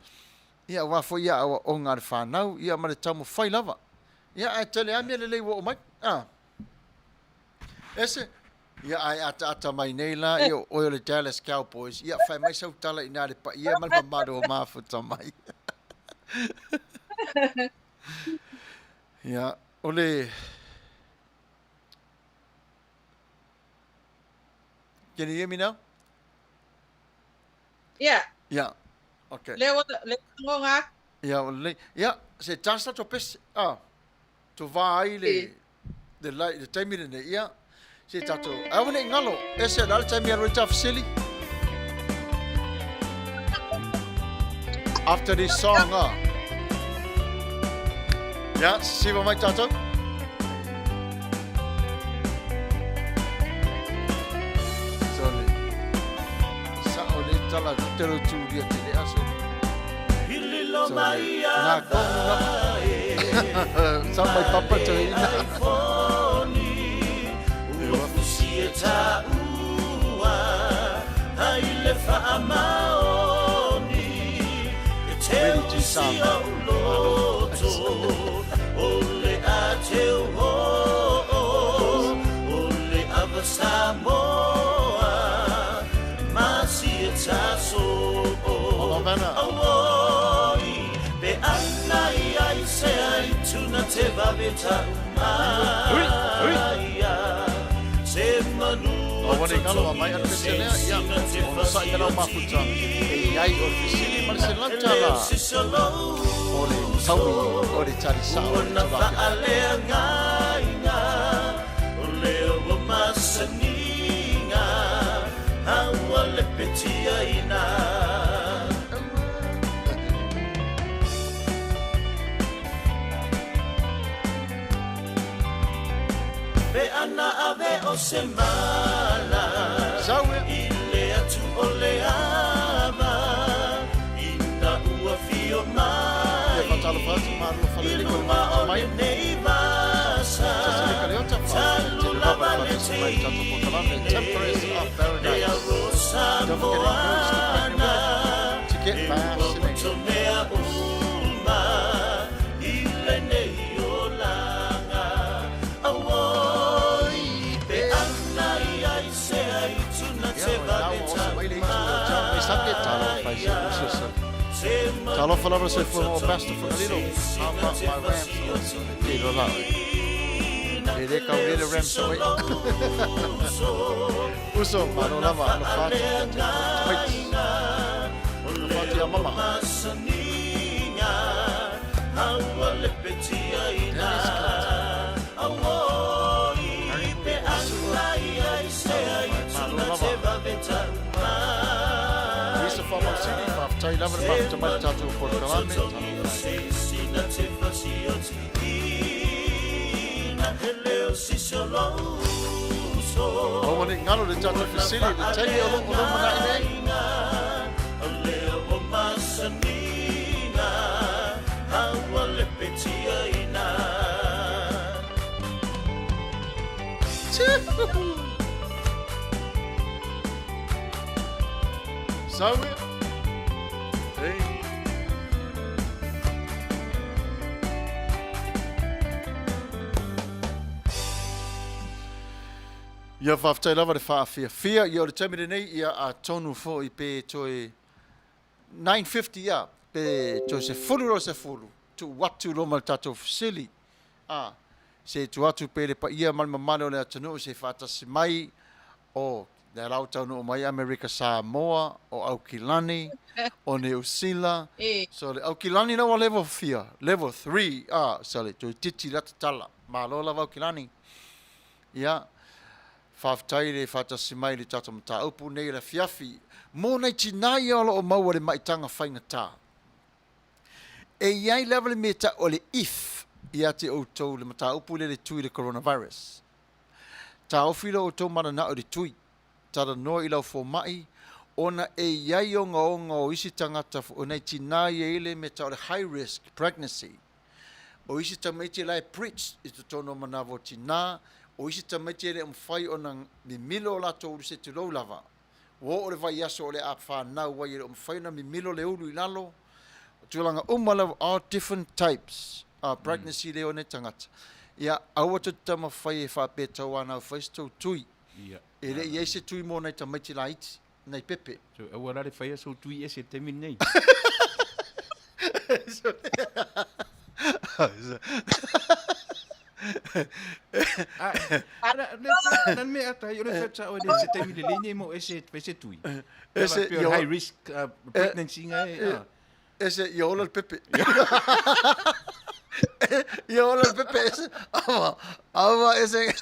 ia aua foi aoaoga a le fanau, ia ma le taumafai lava. Ia ae tele lava mea lelei ua oo mai. Ah. Ese, ia ae ataata mai nei la, ia o oe o le Dallas Cowboys, ia fai mai sau tala i nā le paia ma le mamalu o mafuta mai. Ia, o le... Can you hear me now? Yeah. Yeah. Okay. Lea ua lea ua lagoga atu. Ia, ua lelei. Ia, se tasi tatou pese. Ah. To va ai le le lai le taimi lenei. Ia, se tatou. Aua ne i galo. Ese la le taimi alu ai ta fesili. After this song, ah. Ia, sisiva mai tatou. Sorry. Sa'o le tala te lo tūria te le aso. Sorry. Nā kongu lava. Sa mai papa te ina. Ua fusi e taua ai le faamaoni e te Ready to usi Samoa. o loto o le a teu o le ava Samoa ma si e taso Hold on, Vanna. Auoi pe ana i ai se ai tuna te vave tau mai se manu Aua ne i ngalo a mai a le feselea, ia, ona sa'i me lau mafuta, e i ai o le fesili ma le selau tala o le taui o le tali sa'o o le tulafono. Pe ana ave o se mala Sau e. I le atu o le ava Ina ua fio mai Ia whatalofa atu, malo I whalelei ko le luma mafuta o mai. lenei vasa Tasi leka leota, Talu whaatele lava lava le whaatasi mai tatou polokalame, teine Temperance of Le Paradise. arosa Don't forget to encourage the pregnant moana women to get E ua vaccinated. motomea uma I lenei olaga Auoi pe ana i ai se ai tuna Ia, te o nā vave ua oso mai le itu o tau mai sake, talofa i se uso sa. Se manu Talofa lava ua soifua mo Pastor totogi o Whakalilo. se How sina about te my Rams? fasioti Te roa la oe. E le kau le Rams oe. Uso, malo lava, alofa atu ia te tamaiti. Alofa atu ia mama. Dennis Clinton. Malo lava. Lisa Whamausili, whawhetai lava le mafuta mai le tatou polokalame. Talofa e. Aua ne i ngaro le tatou fesili i le taimi o lo o lumanai nei. Sau ia. Hey. Ia faafetai lava le faafiafia. Ia o le taimi lenei, ia atonu foi pe toe 9:50 ia. Pe toe 10 loa le 10, tuu atu loa ma le tatou fesili. A, se i tuu atu pea i le paia ma le mamalu o le atunuu se i faatasi mai, o lea la ua taunuu mai Amerika Samoa, o Aukilani, o Niu Sila. So le Aukilani la ua level fia? Level 3. A, sale, toeitiiti la tatala. Malo lava Aukilani. Ia, faafetai le faatasi mai i le tatou mataupu nei i le afiafi. Mo nai tinā ia o lo o maua i le maitaga faigata. E i ai lava le mea e tau o le if ia te outou le mataupu lea i le tui i le coronavirus. Taofi lo outou mananao i le tui, talanoa i lau fomai, ona e i ai ogaoga o isi tagata, o nai tinā ia e i ai le mea e tau o le high risk pregnancy. O isi tamaiti la e preach i totonu o manava o tinā, o isi tamaiti e le o mafai ona mimilo o latou ulu se tulou lava. Ua oo le vaiaso o le a fanau ai e le o mafai ona mimilo le ulu i lalo. O tulaga uma lava, all different types of pregnancy lea o nei tagata. Ia, aua tou te taumafai e faapea tauanau fai se tou tui. E le i ai se tui mo nai tamaiti laiti. Nai pepe. So, aua la le faia sou tui ese i le taimi lenei. Na le mea ata ai, o le whata o le se taimi lelei nei mo ese, ese tui. Ese, i high risk pregnancy nga e. Ese, ia ola le pepe. Ia ola le pepe, ese. Awa, awa, ese.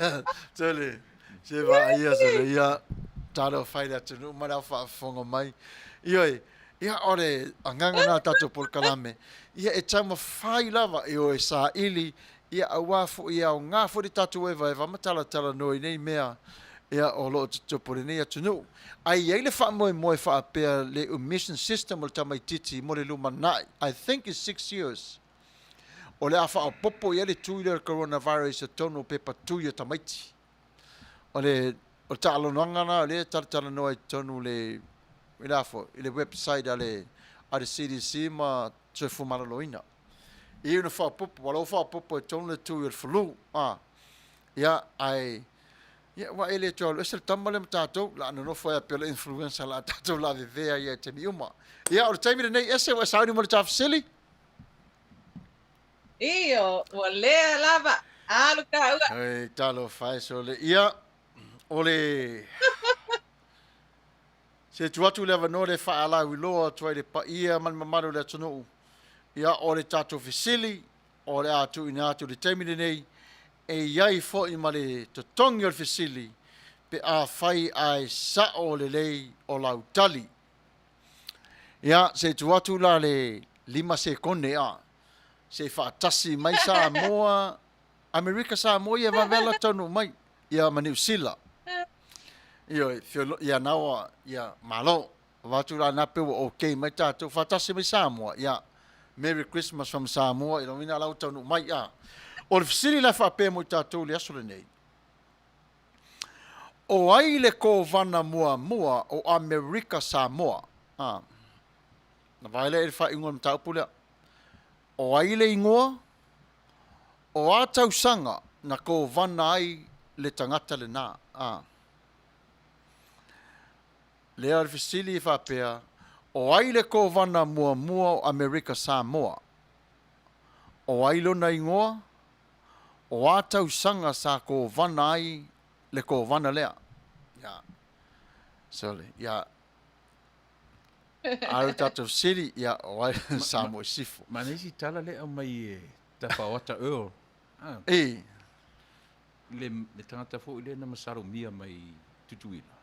Tole, se va ia, se le ia. Talo fai le atunuu ma le au faafofoga mai. Ioe, ia o le agaga na tatou polokalame. Ia e taumafai lava e o e saili Ia, aua foi e aoga foi le tatou evaeva ma talatalanoa i nei mea ia o lo o tutupu i lenei atunuu. Ae i ai le faamoemoe faapea le emission system o le tamaitiiti mo le lumanai, I think it's 6 years, o le a faaopoopo i ai le tui lea o le coronavirus i totonu o pepa tui a tamaiti. O le o le taaloloaga lena o lea e talatalanoa i totonu le i le a foi, i le website a le a le CDC ma Soifua Maloloina. I ona faaopoopo, ua lou faaopoopo i totonu le tui o le flu, a, ia, ae, ia, ua e le toe alu ese le tama lea ma tatou, la nonofo ai pei o le influenza la tatou lavevea ai i taimi uma. Ia, o le taimi lenei, ese ua e sauni mo le tafesili? Io, ua lea lava, alu tāua. Hei, talofa e sole. Ia, o le... Se tuu atu le avanoa lea e faalauiloa atu ai le paia ma le mamalu o le atunuu, ia o le tatou fesili o le a tuuina atu i le taimi lenei, e i ai foi ma le totogi o le fesili pe afai ae sao lelei o lau tali. Ia, se i tuu atu la le 5 sekone a, se i faatasi mai Samoa, Amerika Samoa ia e vave ala taunuu mai, ia ma Niu Sila. Ioe, ia na ua, ia, malo. Avatu la na pe ua okay mai tatou, faatasi mai Samoa, ia, Merry Christmas from Samoa, i lona la ua taunuu mai, a. O le fesili la e faapea mo i tatou i le aso lenei, o ai le kovana muamua o Amerika Samoa? A. Na vaai lea i le faaiuga o le mataupu lea. O ai le igoa? O a tausaga na kovana ai le tagata lena? A. Lea o le fesili e faapea, o ai le kovana muamua o Amerika Samoa? O ai lona igoa? O a tausaga sa kovana ai le kovana lea? Ia. Sorry. Ia. A o le tatou fesili, ia, o ai Samoa i Sifo. Ma nisi tala lea aumai e Tafaoata Earl. Ah. E. Le, le tagata foi lea na masalomia mai Tutuila.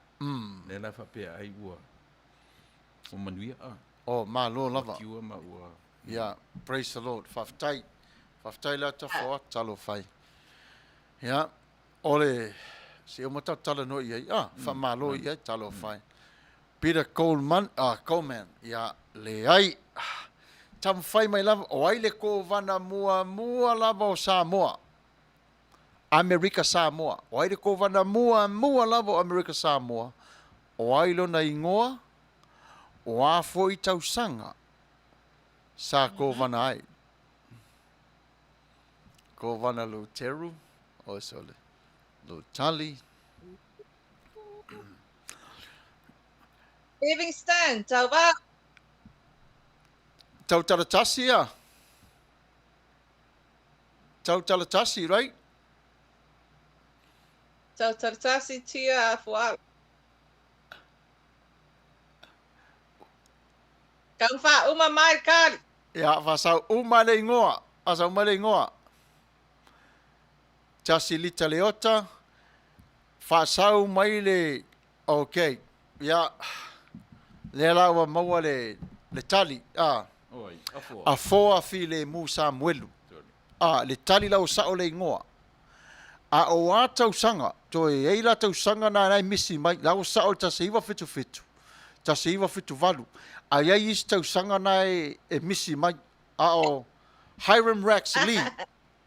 Lea la faapea ai ua ua manuia. Ah. Oh, malo lava. Ua cure ma ua... Yeah, praise the Lord. Faafetai. Faafetai la Tafaoata, talofa e. Ia, o le se uma tatou talanoa i ai. Ah, faamalo i ai, talofa e. Peter Coleman, ah, Coleman, ia, leai. Taumafai mai lava, o ai le kovana muamua lava o Samoa? Amerika Samoa. O ai le kovana muamua lava o Amerika Samoa? O ai lona igoa? O a foi tausaga sa kovana ai? Kovana Luteru, o sole, Lutali. Livingston, tau va. Tautalatasi a. Tautalatasi, right? Tautalatasi tia a fuau. Kau whauma mai kari. Ia, whasau uma le ingoa. Whasau uma le ingoa. Tasi lita leota. Whasau mai le... Ok. Ia, lea la ua maua le, le tali. Ah. Oi, afoa. Afoa Filemu Samuelu. Ah, le tali la ua sao le ingoa. A o a tausaga, toe i ai la tausaga na na e misi mai, la ua sao le 1977, 1978, a i ai isi tausaga na e, e misi mai. A o Hiram Rex Lee,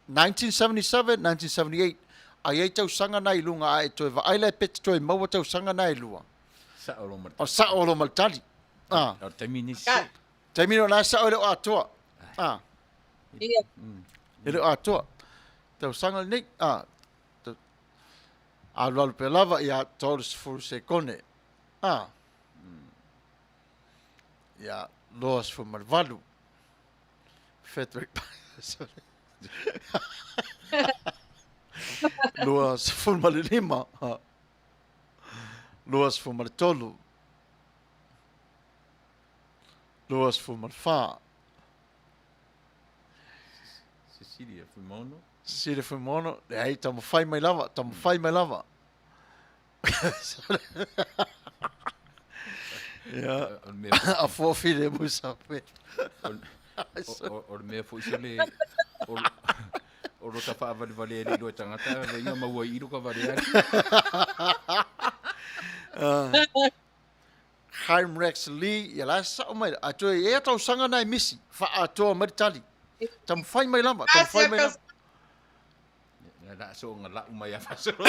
1977, 1978, a i ai tausaga na i luga ae toe vaai la e pe te toe maua tausaga na e lua. Sao lo ma le O sao lo ma le tali. Ah. O le taimi ni se. Taimi no la sao e le o atoa. Ah. Ia. E le o atoa. Tausaga lenei. Ah. Alualu pea lava ia 30 sekone. Ah. Ia 28. Frederick Sorry. 25. 23. 24. Cecilia Fuimono. Cecilia Fuimono. Leai, taumafai mai lava, taumafai mai lava. Ia, a fofi le musa pe. O le mea foi sole, o lo ta whaavalevale e le iloa tangata, le inga maua i ka vale ai. Chaim Rex Lee, ia la sao mai, a toe e a tausaga na e misi, whaatoa mai le tali. Taumafai mai lava, taumafai mai lava. Na la so nga lau mai a fasolo.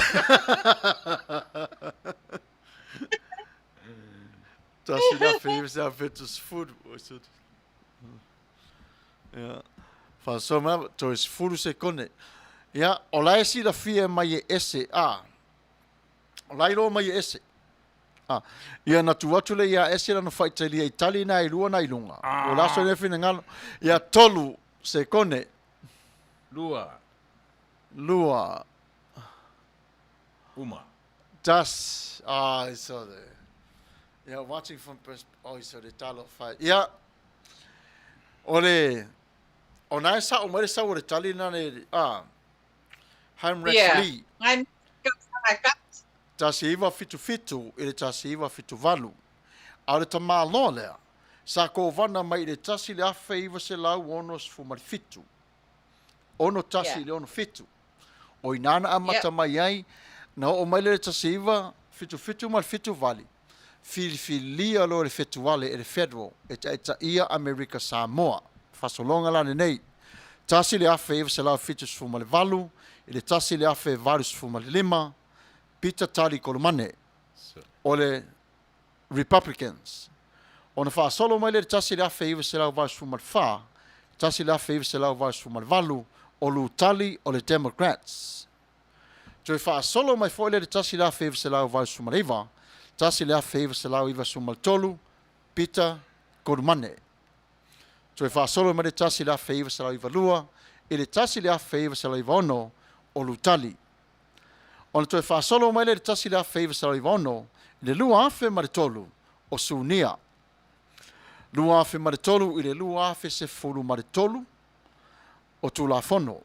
Tasi la fe sa fe to sefulu. Ia. Faasoa mai lava, toe sefulu sekone. Ia, o la e silafia mai e ese, a. O la e iloa mai e ese. A. Ia na tu atu le ia ese lana faitalia i tali na i lua na i luga. O la so le finagalo. Ia tolu sekone. Lua. Lua. Uma. Tas. Ah, so the. Yeah, watching from pers oh, so the talo fa. Ia. O le o na e sao mai le sau o le tali na le ah. Haim Rex Yeah. Lee. Ngai ka 1977 i le 1978. A o le tamāloa lea, sa kovana mai i le 1967, 61 i le 67. O inā na amata mai ai, na oo mai lea i le 1977 ma le 78, filifilia loa le fetuale e le Federal e taitaia Amerika Samoa. Fasologa la lenei, 1978 i le 1985, Peter Tali Kolomane o le Republicans. Ona faasolo mai lea i le 1984, 1988 o Lutali o le Democrats. Toe faasolo mai foi lea i le 1989, 1993 Peter Kolomane. Toe faasolo mai le 1992 i le 1996 o Lutali. Ona toe faasolo mai lea i le 1996 i le 2003 o Sunia. 2003 i le 2013 o Tulafono.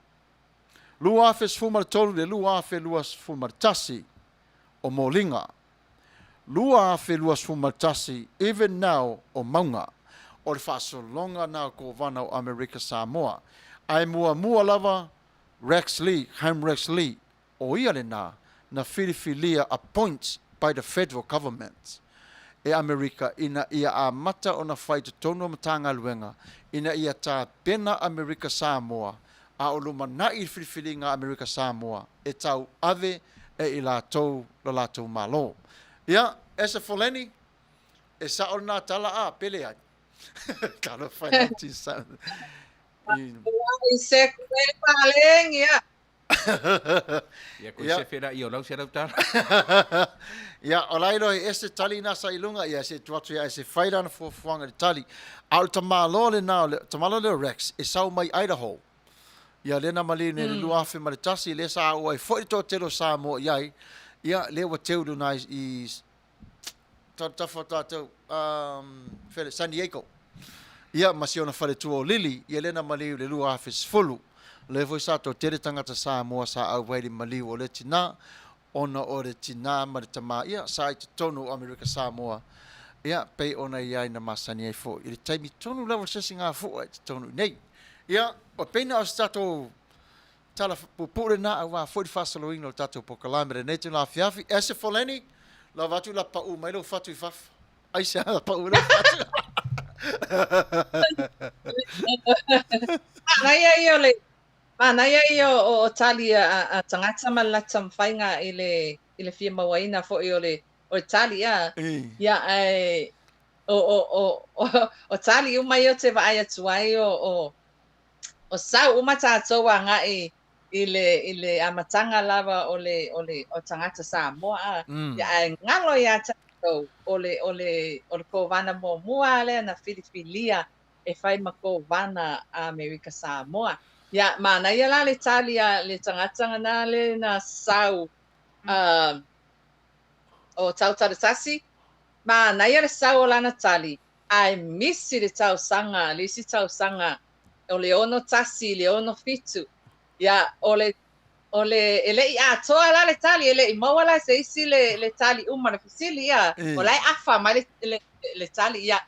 2013 i le 2021 o Moliga. 2021 even now o Mauga. O le faasologa na o Kovana o Amerika Samoa. Ae muamua lava Rex Lee, Chaim Rex Lee, o ia lena na filifilia appoint by the Federal Government e Amerika ina ia amata ona fai totonu o Matagaluega ina ia tapena Amerika Samoa a o lumanai i le filifiliga a Amerika Samoa e tauave e i latou lo latou Malo. Ia, Esa Foleni, e sao lena tala a, pe leai? Talofa e 19 I se paleng ia. Ia, koe sefe la ia o lau $100. Ia, o la iloa e ese tali na sa i luga, ia se tu atu ia e se whai lana fuafuaga i le tali. A o le tamaloa lena, o le tamaloa lea o Rex, e sau mai Idaho. Ia, lea na maliu nei i le 2001, lea sa aua ai foi le toatele o Samoa i ai, ia, lea ua teu i luna i tafa o tatou, fele, San Diego. Ia, ma si ona faletua o Lily, ia lea na maliu i le 2010. Lea foi sa toatele tagata Samoa sa auai i le maliu o lea tinā, ona o le tinā ma le tamā, ia, sa i totonu o Amerika Samoa, ia, pei ona i ai na masani ai foi i le taimi tonu lava o se isi gafua i totonu i nei. Ia, o pei na o se tatou tala puupuu lena aua foi le faasoloina o le tatou polokalame i lenei itula afiafi. Ese Foleni, lava atu la pau mai lou fatu i fafo. Aisea la pau mai lou fatu. Manaia ia o le manaia ia o tali a tagata ma le latou taumafaiga i le i le fia mauaina foi o le o le tali a. Ia ae o o o o tali uma ia ou te vaai atu ai o o o sau uma tatou agai i le i le amataga lava o le o le o tagata Samoa a. Ia ae galo ia tatou o le o le o le Kovana muamua lea na filifilia e fai ma Kovana a Amerika Samoa. Ia manaia la le tali a le tagata na le na sau o Tautalatasi, manaia le sau o lana tali, ae misi le tausaga, le isi tausaga o le 61 i le 67. Ia, o le, o le, e le i atoa la le tali, e le i maua la se isi le, le tali uma le fesili, ia, o la e afa mai le, le, le tali, ia,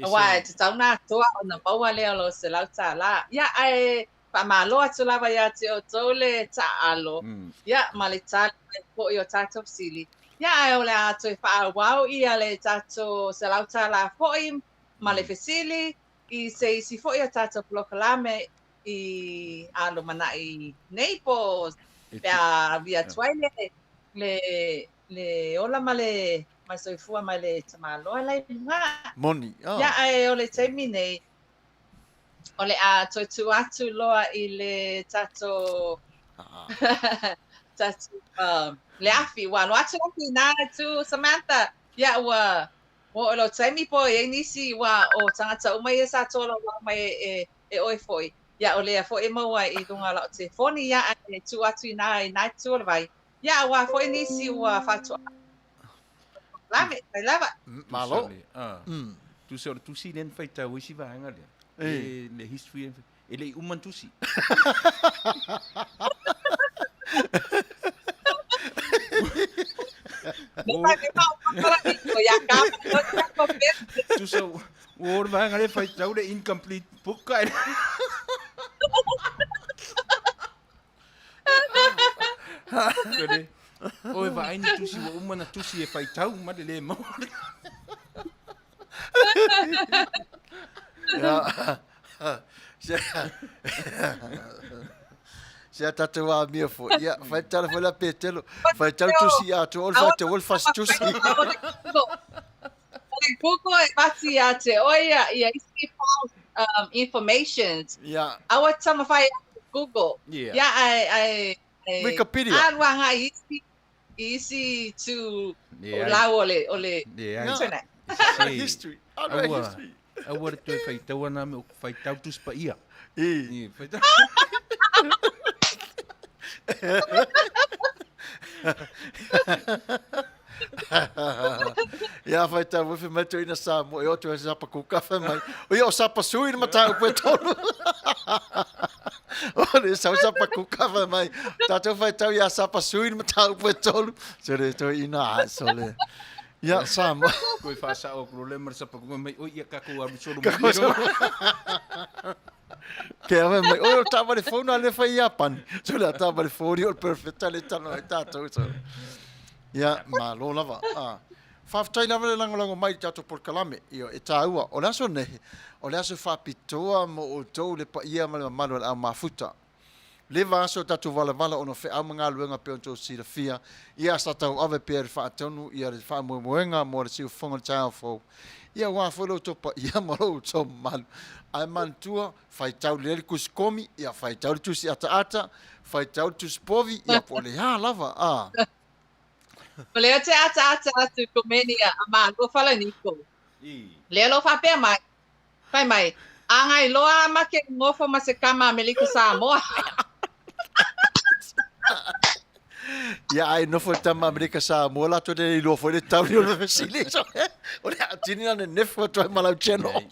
aua e tatau ona atoa ona maua lea o lou $100. Ia, ae faamalo atu lava ia te outou le taaalo, ia, ma le tali mai foi o tatou fesili. Ia, ae o le a toe faaauau ia le tatou $100 foi ma le fesili i se isi foi o tatou polokalame i a lumanai nei po pe a ui atu ai le, le, le ola ma le ma le soifua ma le tamaloa la i luga. Moni. Oh. Ia, ae o le taimi nei, o le a toe tuu atu loa i le tatou tatou le afi. Ua alo atu le afi inā tu Samantha. Ia, ua Ua oo i lou taimi po e i ai nisi ua o tagata uma ia sa tolaulau mai e, e oe foi. Ia, o lea foi e maua i luga o lau telefoni, ia, ae tuu atu inā i nā itu o le vai. Ia, aua foi nisi ua faatoa lame, mai lava. Malo. Tusa o le tusi lea na faitau ai si vaega lea. Le, le history e le i uma na tusi. Tusa ua o le vaega lea faitau le incomplete book ai. Oi vaai ni tusi ua uma na tusi e faitau ma le le maua. Se a tatou amia foi. Ia, fai tala foi la Petelo. Fai tala tusi atoa o le faitau o le fasi tusi. O le Google e whati ia te oe ia, ia isi false informations. Ia. Aua taumafai e Google. Yeah. Ia, ai, ai, ai, Wikipedia. Alu agai i isi, i isi itu o lau o le, o le internet. History. Aua, history. Aua le toe faitau ana me o faitau Tusi Paia. I. Faitau. Ia faitau foi fai mai toeaina Samoa e o atu ai sapa kuka fai mai. O ia o sapa sui le mataupu e tolu. O le sau sapa kuka fai mai. Tatou faitau ia sapa sui le mataupu e tolu. Sole toeaina a sole. Ia Samoa. Koe whaasao aku lo le ma le sapa kuka mai oi ia kakou alu solo mai. Ke awe mai, oi o taavale fou na le fai Iapani. Sole a taavale fou o le perfect le tano ai tatou. So. Ia, malo lava. Ah. Faafetai lava le lagolago mai i le tatou polokalame. Ioe, e tāua. O le aso nei, o le aso faapitoa mo outou le paia ma le mamalu o le au mafuta. Leva aso tatou valavala ona o feau ma galuega pei ona tou silafia, ia sa tauave pea le faatonu ia le faamoemoega mo le siufofoga o le taeao fou, ia aua foi lo outou paia ma lo outou mamalu. Ae manatua, faitau lelei le tusi komi, ia faitau le tusi ataata, faitau le tusi povi, ia po o le a lava, a. O lea te ataata atu i komeni a Malua Falaniko. Lea lo faapea mai, Fai mai, A ngai loa a make ngofo ma se kama Amelika Samoa. Ia ai nofo le tama Amerika Samoa latou le iloa foi le tauli o le fesili. O le atini na nenefu atu ai ma lau channel.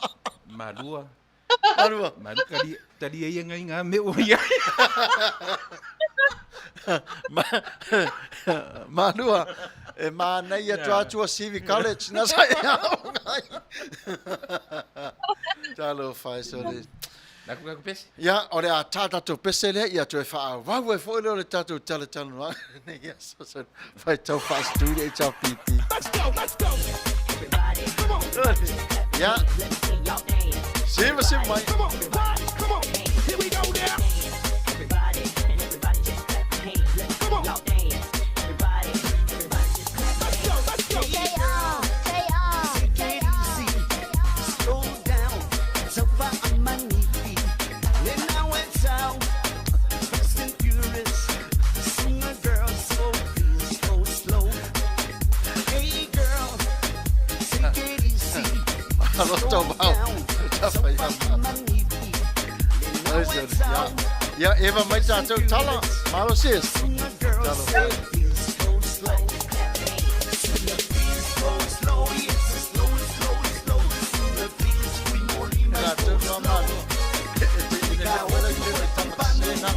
Malua. Malua. Malua talia, talia ia ngai ngā me ua ia. Malua, e mānei atu atu a Civic College, na sa e aoga ai. Talofa e sole. Nā ku kaku pese? Ia, o le a tā tātou pese lea, ia toe whaawau e foi lea o le tātou talatalanoaga nei aso, so whai tau whaastui le HRPP. Let's go, let's go. Everybody, come on. Ia, siva siva mai. Come on, come on. Here we go now. Come on. Let's go, let's go. Malo tau mau. Tawhai ama. Ai, sorry. Ia, ia, Eva mai tātou tala. Malo sis. Talo. Tātou noa malo. E te ine mea wera i te tama sena.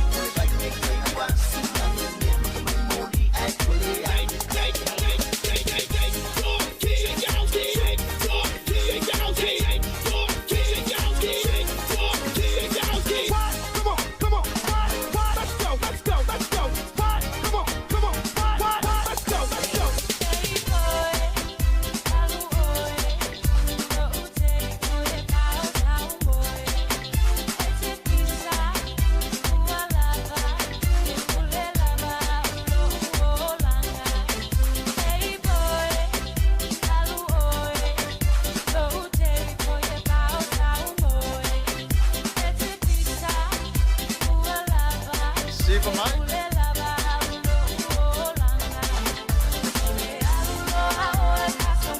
Siva mai.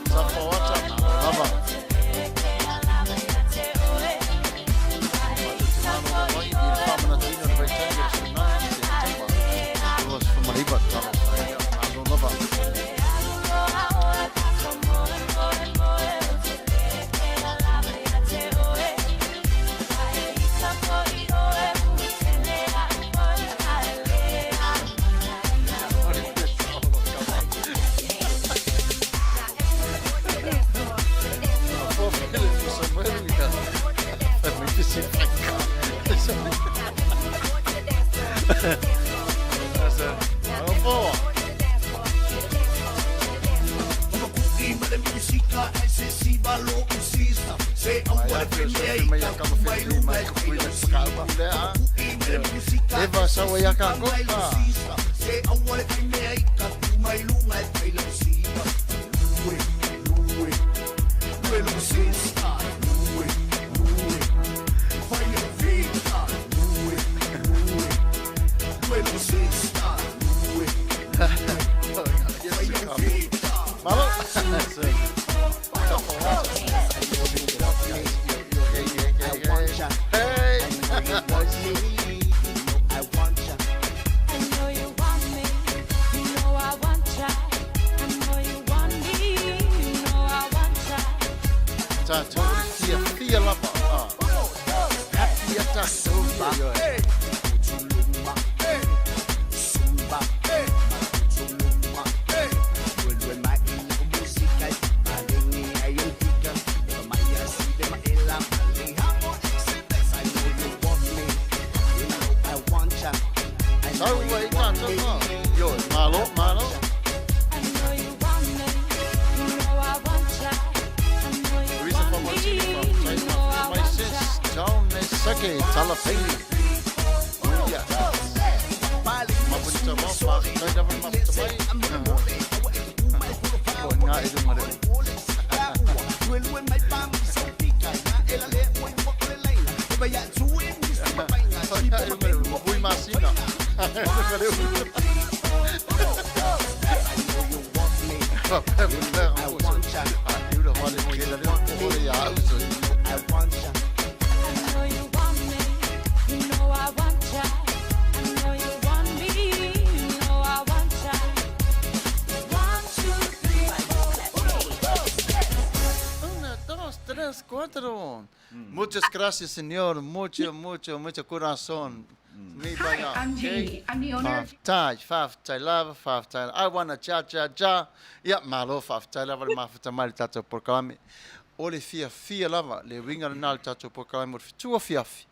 Tafaoata, malo lava. Matou te malolo mai i le faamanatuina o le vaitaimi o le 19 Setema 2019. Talofa ia, malo lava. Eva saua ia kākou. Malo. Hey. Tātou e fia fia lava. Ah. Happy a tātou ia ioe. Tau ai tātou ah. Ioe, malo, malo. Luisa Faamausili, faafetai ma afio mai sis. Tau me sake, tala pili. Ia. Faafetai lava le mafuta mai. O ngā i lunga le Hui masina. Una, dos, tres, cuatro. Muchas gracias, señor. Mucho, mucho, mucho corazón. Mi Hi, I'm Jamie. I'm the owner of Faafetai, faafetai lava, faafetai. I wanna cha cha cha. Ia, malo, faafetai lava le mafuta mai le tatou polokalame. O le fiafia lava, le uiga lena o le tatou polokalame o le fetu afiafi.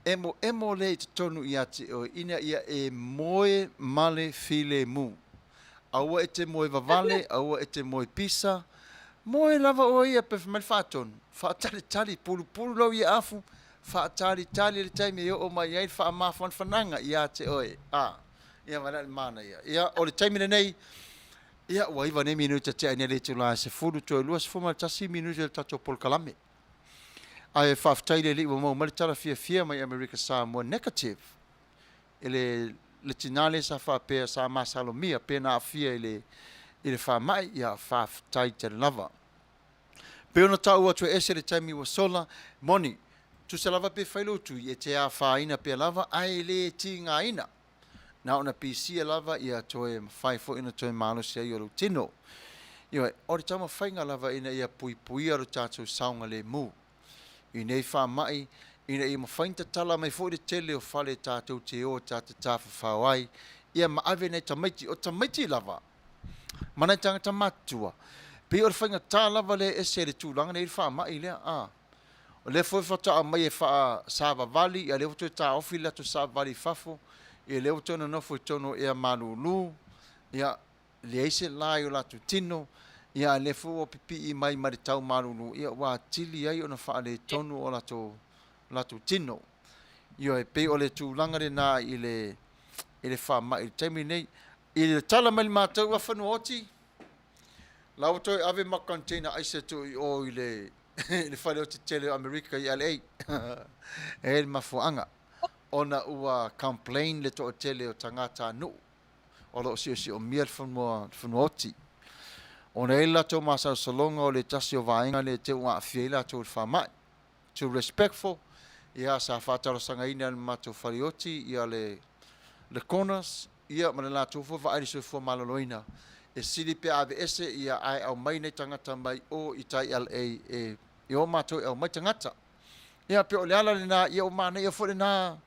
Emoemo lea i totonu ia te oe, ina ia e moe ma le filemu. Aua e te moe vavale, aua e te moe pisa. Moe lava oe ia pe fai mai le faatonu. Faatalitali, pulupulu lau ia afu, faatalitali le taimi e oo mai ai le faamafanafanaga ia te oe. A, ia vaai la i le manaia. Ia, o le taimi lenei, ia, ua 9 nei minute tea nei le itula e 10 toe 21 minute o le tatou polokalame. Ae faafetai i le Alii ua maua mai le tala fiafia mai Amerika Samoa negative i le le tinā lea sa faapea sa masalomia pe na aafia i le i le faamai, ia faafetai tele lava. Pei ona taua atu e ese le taimi ua sola, moni, tusa lava pe fai lou tui e te afaina pea lava ae e le tigaina. Na ona pisia lava ia toe mafai foi ona toe malosi ai o lou tino. Ioe, o le taumafaiga lava ina ia puipuia lo tatou saogalemu i nei faamai ina ia mafai ona tatala mai foi le tele o fale tatou te o ta te tafafao ai ia ma ave nai tamaiti, o tamaiti lava ma nai tagata matutua. Pei o le faigata lava lea e ese i le tulaga lea i le faamai lea, a. O lea foi faatoa aumai e faasavavali, ia lea ua toe taofi le latou savavali i fafo, ia lea ua toe nonofo i totonu o ea malulu, ia leai se la i o latou tino, ia a lea foi ua pipii mai ma le tau malulu, ia ua atili ai ona faaletonu o latou latou tino. Ioe, pei o le tulaga lena i le i le faamai i le taimi lenei. I le tala mai le matou afanua oti, la ua toe ave ma container aisa e tuu i o i le i le fale oti tele o Amerika i LA. E i ai le mafuaaga ona ua complain le toatele o tagata nuu o lo o siosiomia le fanua, le fanua oti. Ona e i ai le latou masalosaloga o le tasi o vaega lea e te ua aafia ai latou i le faamai. Too respectful, ia sa faatalosagaina e le matou fale oti ia le le corners ia ma le latou foi vaai i le soifua maloloina e sili pe aveese ia ae aumai nai tagata mai o i tai LA e e o matou e aumai tagata. Ia pe o le ala lena ia ua manaia foi lena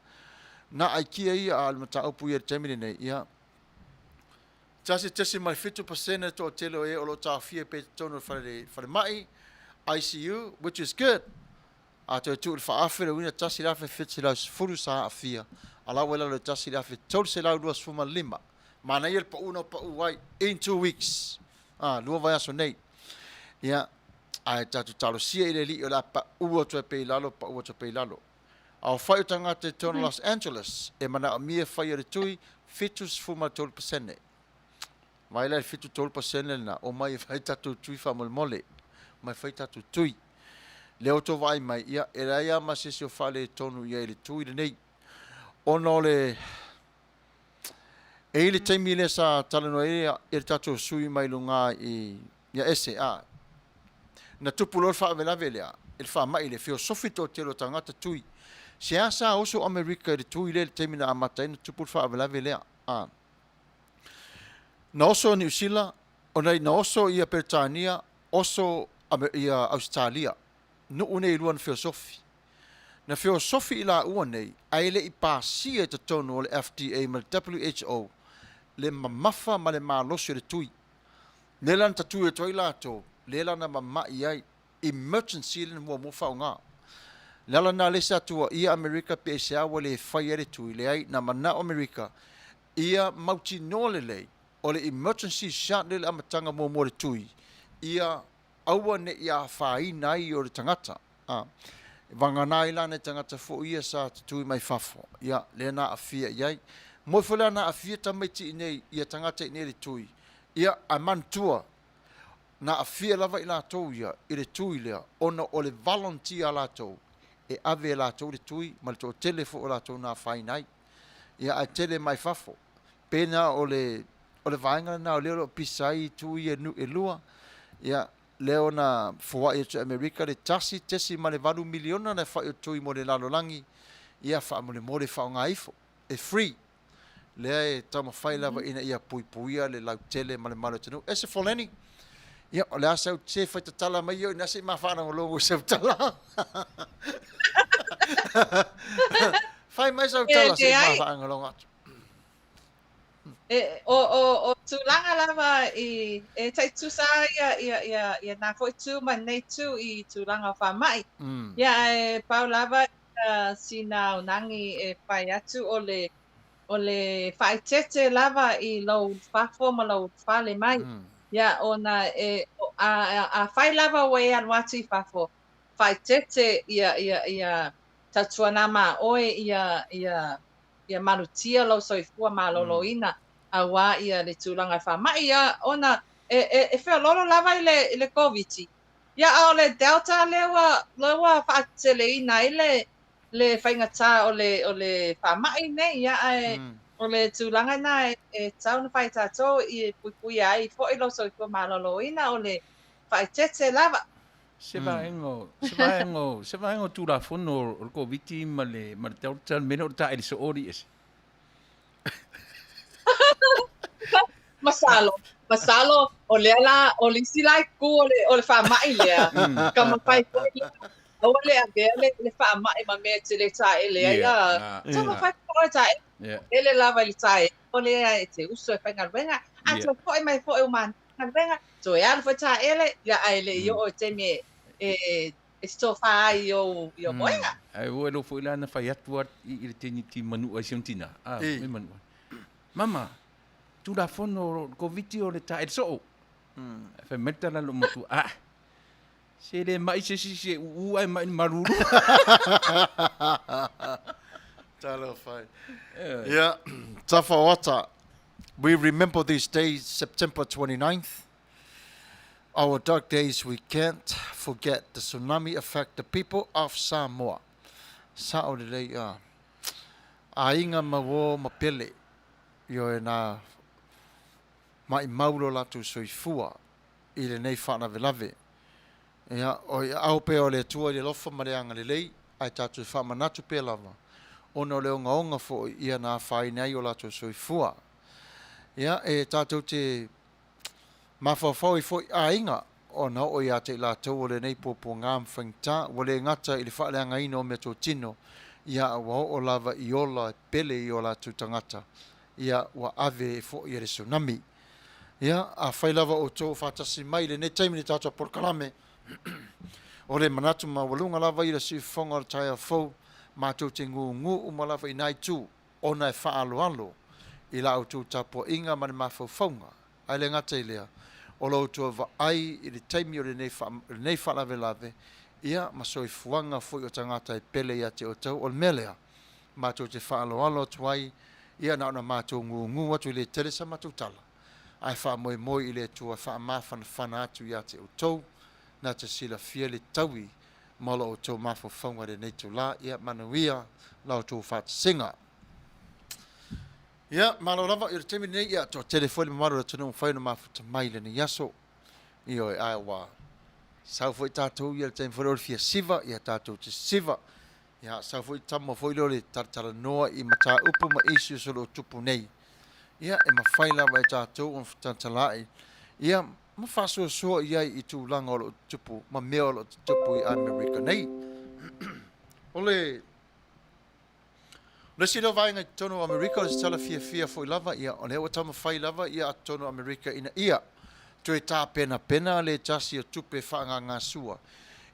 na aikia ia a o le mataupu ia i le taimi lenei ia 1.7% le toatele o e o lo o taofia pea i totonu o le falemai, ICU, which is good. A toe tuu i le faaafe le uiga 1,710 sa aafia, a la ua i lalo i le 1,325. Manaia le pau na pau ai in 2 weeks, ah, 2 vaiaso nei. Ia, ae tatou talosia i le Alii o le a pau atu ai pea i lalo, pau atu ai pea i lalo. Aofai o tagata i totonu o Los Angeles e manaomia e faia le tui 73%. Vaai la i le 73% lena, omai e fai tatou tui faamolemole. Omai e fai tatou tui. Lea ua outou vaai mai, ia, e leai lava ma se isi o faaletonu i ai i le tui lenei. Ona o le... E i ai le taimi lea sa talanoa ai le tatou sui mai luga i ia ese, a. Na tupu loa le faalavelave lea, i le faamai lea, feosofi le toatele o tagata tui. Seasea oso Amerika i le tui lea i le taimi na amata ai ona tupu le faalavelave lea, a. Na oso Niu Sila, ona na oso ia Peretania, oso ia Ausetalia, nuu nei e lua na feosofi. Na feosofi i laua nei, ae le i pasia i totonu o le FDA ma le WHO le mamafa ma le malosi o le tui. Lea la na tatui atu ai latou, lea la na mamai ai, emergency lea na muamua faaaoga. Le ala lena lea sa tuuaia Amerika pe aisea ua le fai ai le tui, leai, na manao Amerika ia mautinoa lelei o le emergency shot lea i le amataga muamua o le tui, ia aua ne i afaina ai o le tagata. A, vagana ai la nai tagata foi ia sa tutui mai fafo, ia, lea na aafia i ai. Moe foi la na aafia tamaiti iinei ia tagata iinei i le tui, ia, ae manatua, na aafia lava i latou ia i le tui lea ona o le volunteer a latou e ave e latou le tui ma le toatele foi o latou na afaina ai. Ia ae tele mai fafo. Pe na o le o le vaega lena o lea o lo o pisa ai itu ia e lua. Ia lea ona foai atu e Amerika le 1.8 miliona le afa'i o tui mo le lalolagi, ia faamolemole faaaoga ifo, e free. Lea e taumafai lava ina ia puipuia le lautele ma le mamalu o le atunuu. Ese Foleni, ia o le a sau, se fai tatala mai ia ina se i ma faalogologo i sau tala. Fai mai sau tala se i ma faalogologo atu. E, o, o, o tulaga lava i, e tai tusa ia, ia, ia, ia nā foi tū ma nei tū i tulaga o faama'i. Ia, e pau lava ia sina aonagi e fai atu o le, o le faaeteete lava i lou fafo ma lou fale mai. Ia, ona e, a, afai lava ua e alu atu i fafo, faaeteete ia, ia, ia tautuana ma oe ia, ia, ia malutia lou soifua maloloina auā ia le tulaga e faama'i ia ona e, e, e feoloolo lava i le, i le Koviti. Ia a o le Delta lea ua, lea ua faateleina ai le, le faigata o le, o le faama'i nei, ia ae o le tulaga lena e, e tatau ona fai e tatou i puipuia ai foi lou soifua maloloina o le faaeteete lava. Se vaega o, se vaega o, se vaega o Tulafono o le Koviti ma le, ma le Delta, le mea lea o le taele soo alii ese. Masalo, masalo, o lea la, o le isi la itu o le, o le faama'i lea, ka mafai foi lea, aua le avea le, le faama'i ma mea e te le taele ai, a, taumafai foi e taele, ele lava i le taele, o lea e te uso e faigaluega, a toe foi mai foi ua manaia galuega, toe alu foi taele, ia ae le i oo i taimi e, e, e tofa ai i ou, i ou moega. Ae ua iloa foi la na fai atu a i le teine manua ai si ona tina. A, me manua. Mama, Tulafono o le Koviti o le taele soo. Ae fai mai le tala a lou matua, ah, se le mai se isi se uu ae mai le malulu. Talofa e. Ia, Tafaoata, we remember these days, September 29th, our dark days we can't forget the tsunami affect the people of Samoa. Sa'o lelei a aiga ma uō ma pele, ioe na maʻimau lo latou soifua i lenei faalavelave. Ia, o i aao pea o le Atua i le alofa ma le agalelei, ae tatou faamanatu pea lava, ona o le ogaoga foi ia na afaina ai o latou soifua. Ia, e tatou te mafaufau ai foi aiga ona oo ia te i latou o lenei puapuaga ma faigata, ua le gata i le faaleagaina o meatotino, ia a ua oo lava i ola e pele i o latou tagata, ia ua ave foi e le tsunami. Ia, afai lava outou o faatasi mai i lenei taimi i le tatou polokalame, o le manatu maualuga lava ia le siufofoga o le taeao fou, matou te gūgū uma lava i nā itu, ona e faaaloalo i la outou tapuaiga ma le mafaufauga. Ae le gata i lea, o lo outou vaai i le taimi o lenei, lenei faalavelave, ia, ma soifuaga foi o tagata e pele ia te outou. O le mea lea, matou te faaaloalo atu ai, ia na ona matou gūgū atu e le tele sa matou tala, ae faamoemoe i le Atua e faamafanafana atu ia te outou, na te silafia le taui ma lo outou mafaufauga i lenei itulā. Ia manuia la outou faatasiga. Ia, malo lava i le taimi lenei, ia, toatele foi le mamalu o le atunuu ua mafai ona mafuta mai i lenei aso. Ioe, ae ua sau foi tatou ia le taimi foi lea o le fia siva, ia tatou te siva. Ia, sau foi tama foi lea o le talatalanoa i mataupu ma issues o lo o tupu nei. Ia, e mafai lava e tatou ona fetalatatai, ia, ma faasoasoa i ai i tulaga o lo o tutupu ma mea o lo o tutupu i Amerika nei. O le O le isi lea o vaega i totonu o Amerika, o le tala fiafia foi lava, ia, o lea ua taumafai lava ia totonu o Amerika ina ia toe tapenapena le tasi o tupe faaagagasua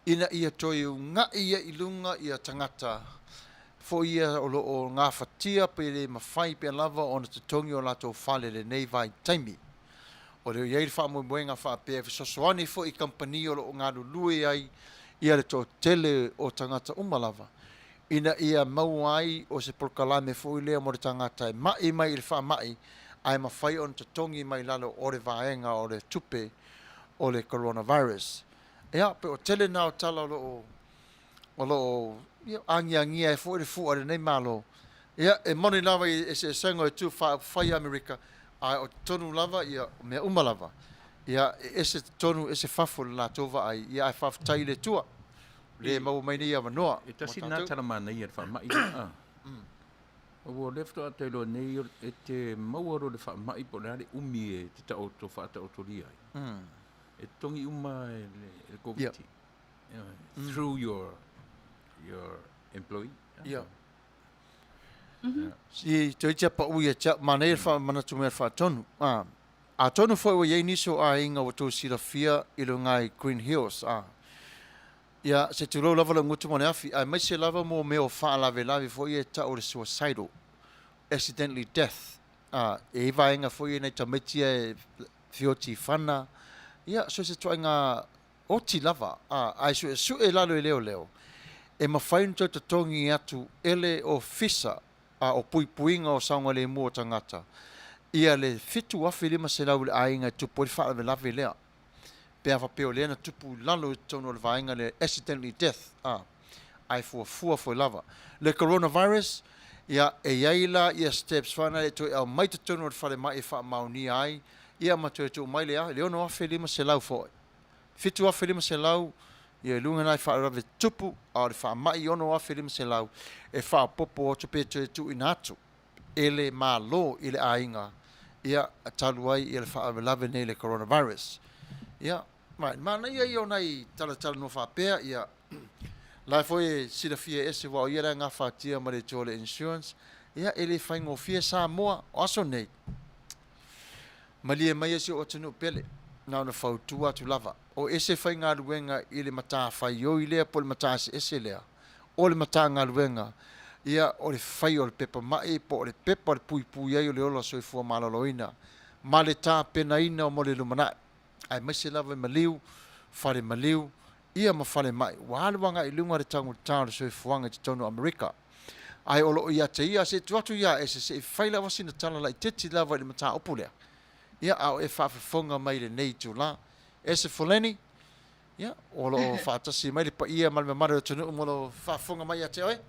ina ia toe uga'i ai i luga ia tagata foi ia o lo o gafatia pe le mafai pea lava ona totogi o latou fale i lenei vaitaimi. O lea ua i ai le faamoemoega faapea e fesoasoani foi i kamupani o lo o galulue ai ia le toatele o tagata uma lava. ina ia maua ai o se polokalame foi lea mo le tagata e ma'i mai i le faama'i ae mafai ona totogi mai lalo o le vaega o le tupe o le coronavirus. Ia, pe o tele na o tala o lo o o lo o ia, agiagia ai foi le fua a lenei Malo. Ia, e moni lava i eseesega o itu faaupufai a Amerika, ae o totonu lava ia, o mea uma lava, ia, e ese totonu, ese fafo i le latou vaai, ia, ae faafetai i le Atua, o lea e maua mai nei avanoa E tasi lena tala manaia i le faamai lea. Aua o lea faatoa ta iloa nei e te maua loa le faamai po o le a le umi e te taoto faataotolia ai, e totogi uma e le Koviti. Through your your employee. Ia. Si toe tia pau ia tia manaia le faamanatu mai a le faatonu. A. Atonu foi ua i ai nisi o aiga ua tou silafia i luga i Green Hills, a. Ia, se tulou lava lou gutu ma le afi, aemaise lava mo mea o faalavelave foi ia e tau o le suicidal, accidentally death, a, e i ai vaega foi ia nai tamaiti ia e feoti i fana, ia, so se ituaiga oti lava, a, ae suesue i lalo i leoleo, e mafai ona toe totogi atu e le Ofisa a o Puipuiga o Saogalemu o Tagata ia le $7,500 i le aiga e tupu ai le faalavelave lea, pe a faapea o lea na tupu i lalo i totonu o le vaega lea accidentally death, a, ae fuafua foi lava. Le coronavirus, ia, e i ai la ia steps foi na e toe aumai totonu o le falemai e faamaonia ai, ia ma toe tuu mai le $6,500 foi. 7,500 ia i luga na i faalavelave tutupu, a o le faamai 6,500 e faaopoopo atu pe toe tuuina atu e le Malo i le aiga ia talu ai ia le faalavelave nei le coronavirus. Ia, ma manaia ia o nai talatalanoa faapea, ia la foi e silafia ese aua o ia la e gafatia ma le itu o le insurance, ia e le faigofie Samoa o aso nei. Malie mai e si ou atunuu pele, na ona fautua atu lava, o ese faigaluega i le matafaioi lea po o le mataeseese lea, o le Matagaluega, ia, o le faia o le pepa ma'i po o le pepa o le puipui ai o le ola soifua maloloina ma le tapenaina mo le lumanai, aemaise lava i maliu, fale maliu, ia ma falemai, ua alu agai i luga le taugata o le soifuaga i totonu o Amerika. Ae o lo o ia te ia, se i tuu atu ia Ese se i fai lava sina tala laitiiti lava i le mataupu lea. Ia, a o e faafofoga mai i lenei itula. Ese Foleni, ia, o lo o faatasi mai le paia ma le mamalu o le atunuu mo lou faafofoga mai ia te oe.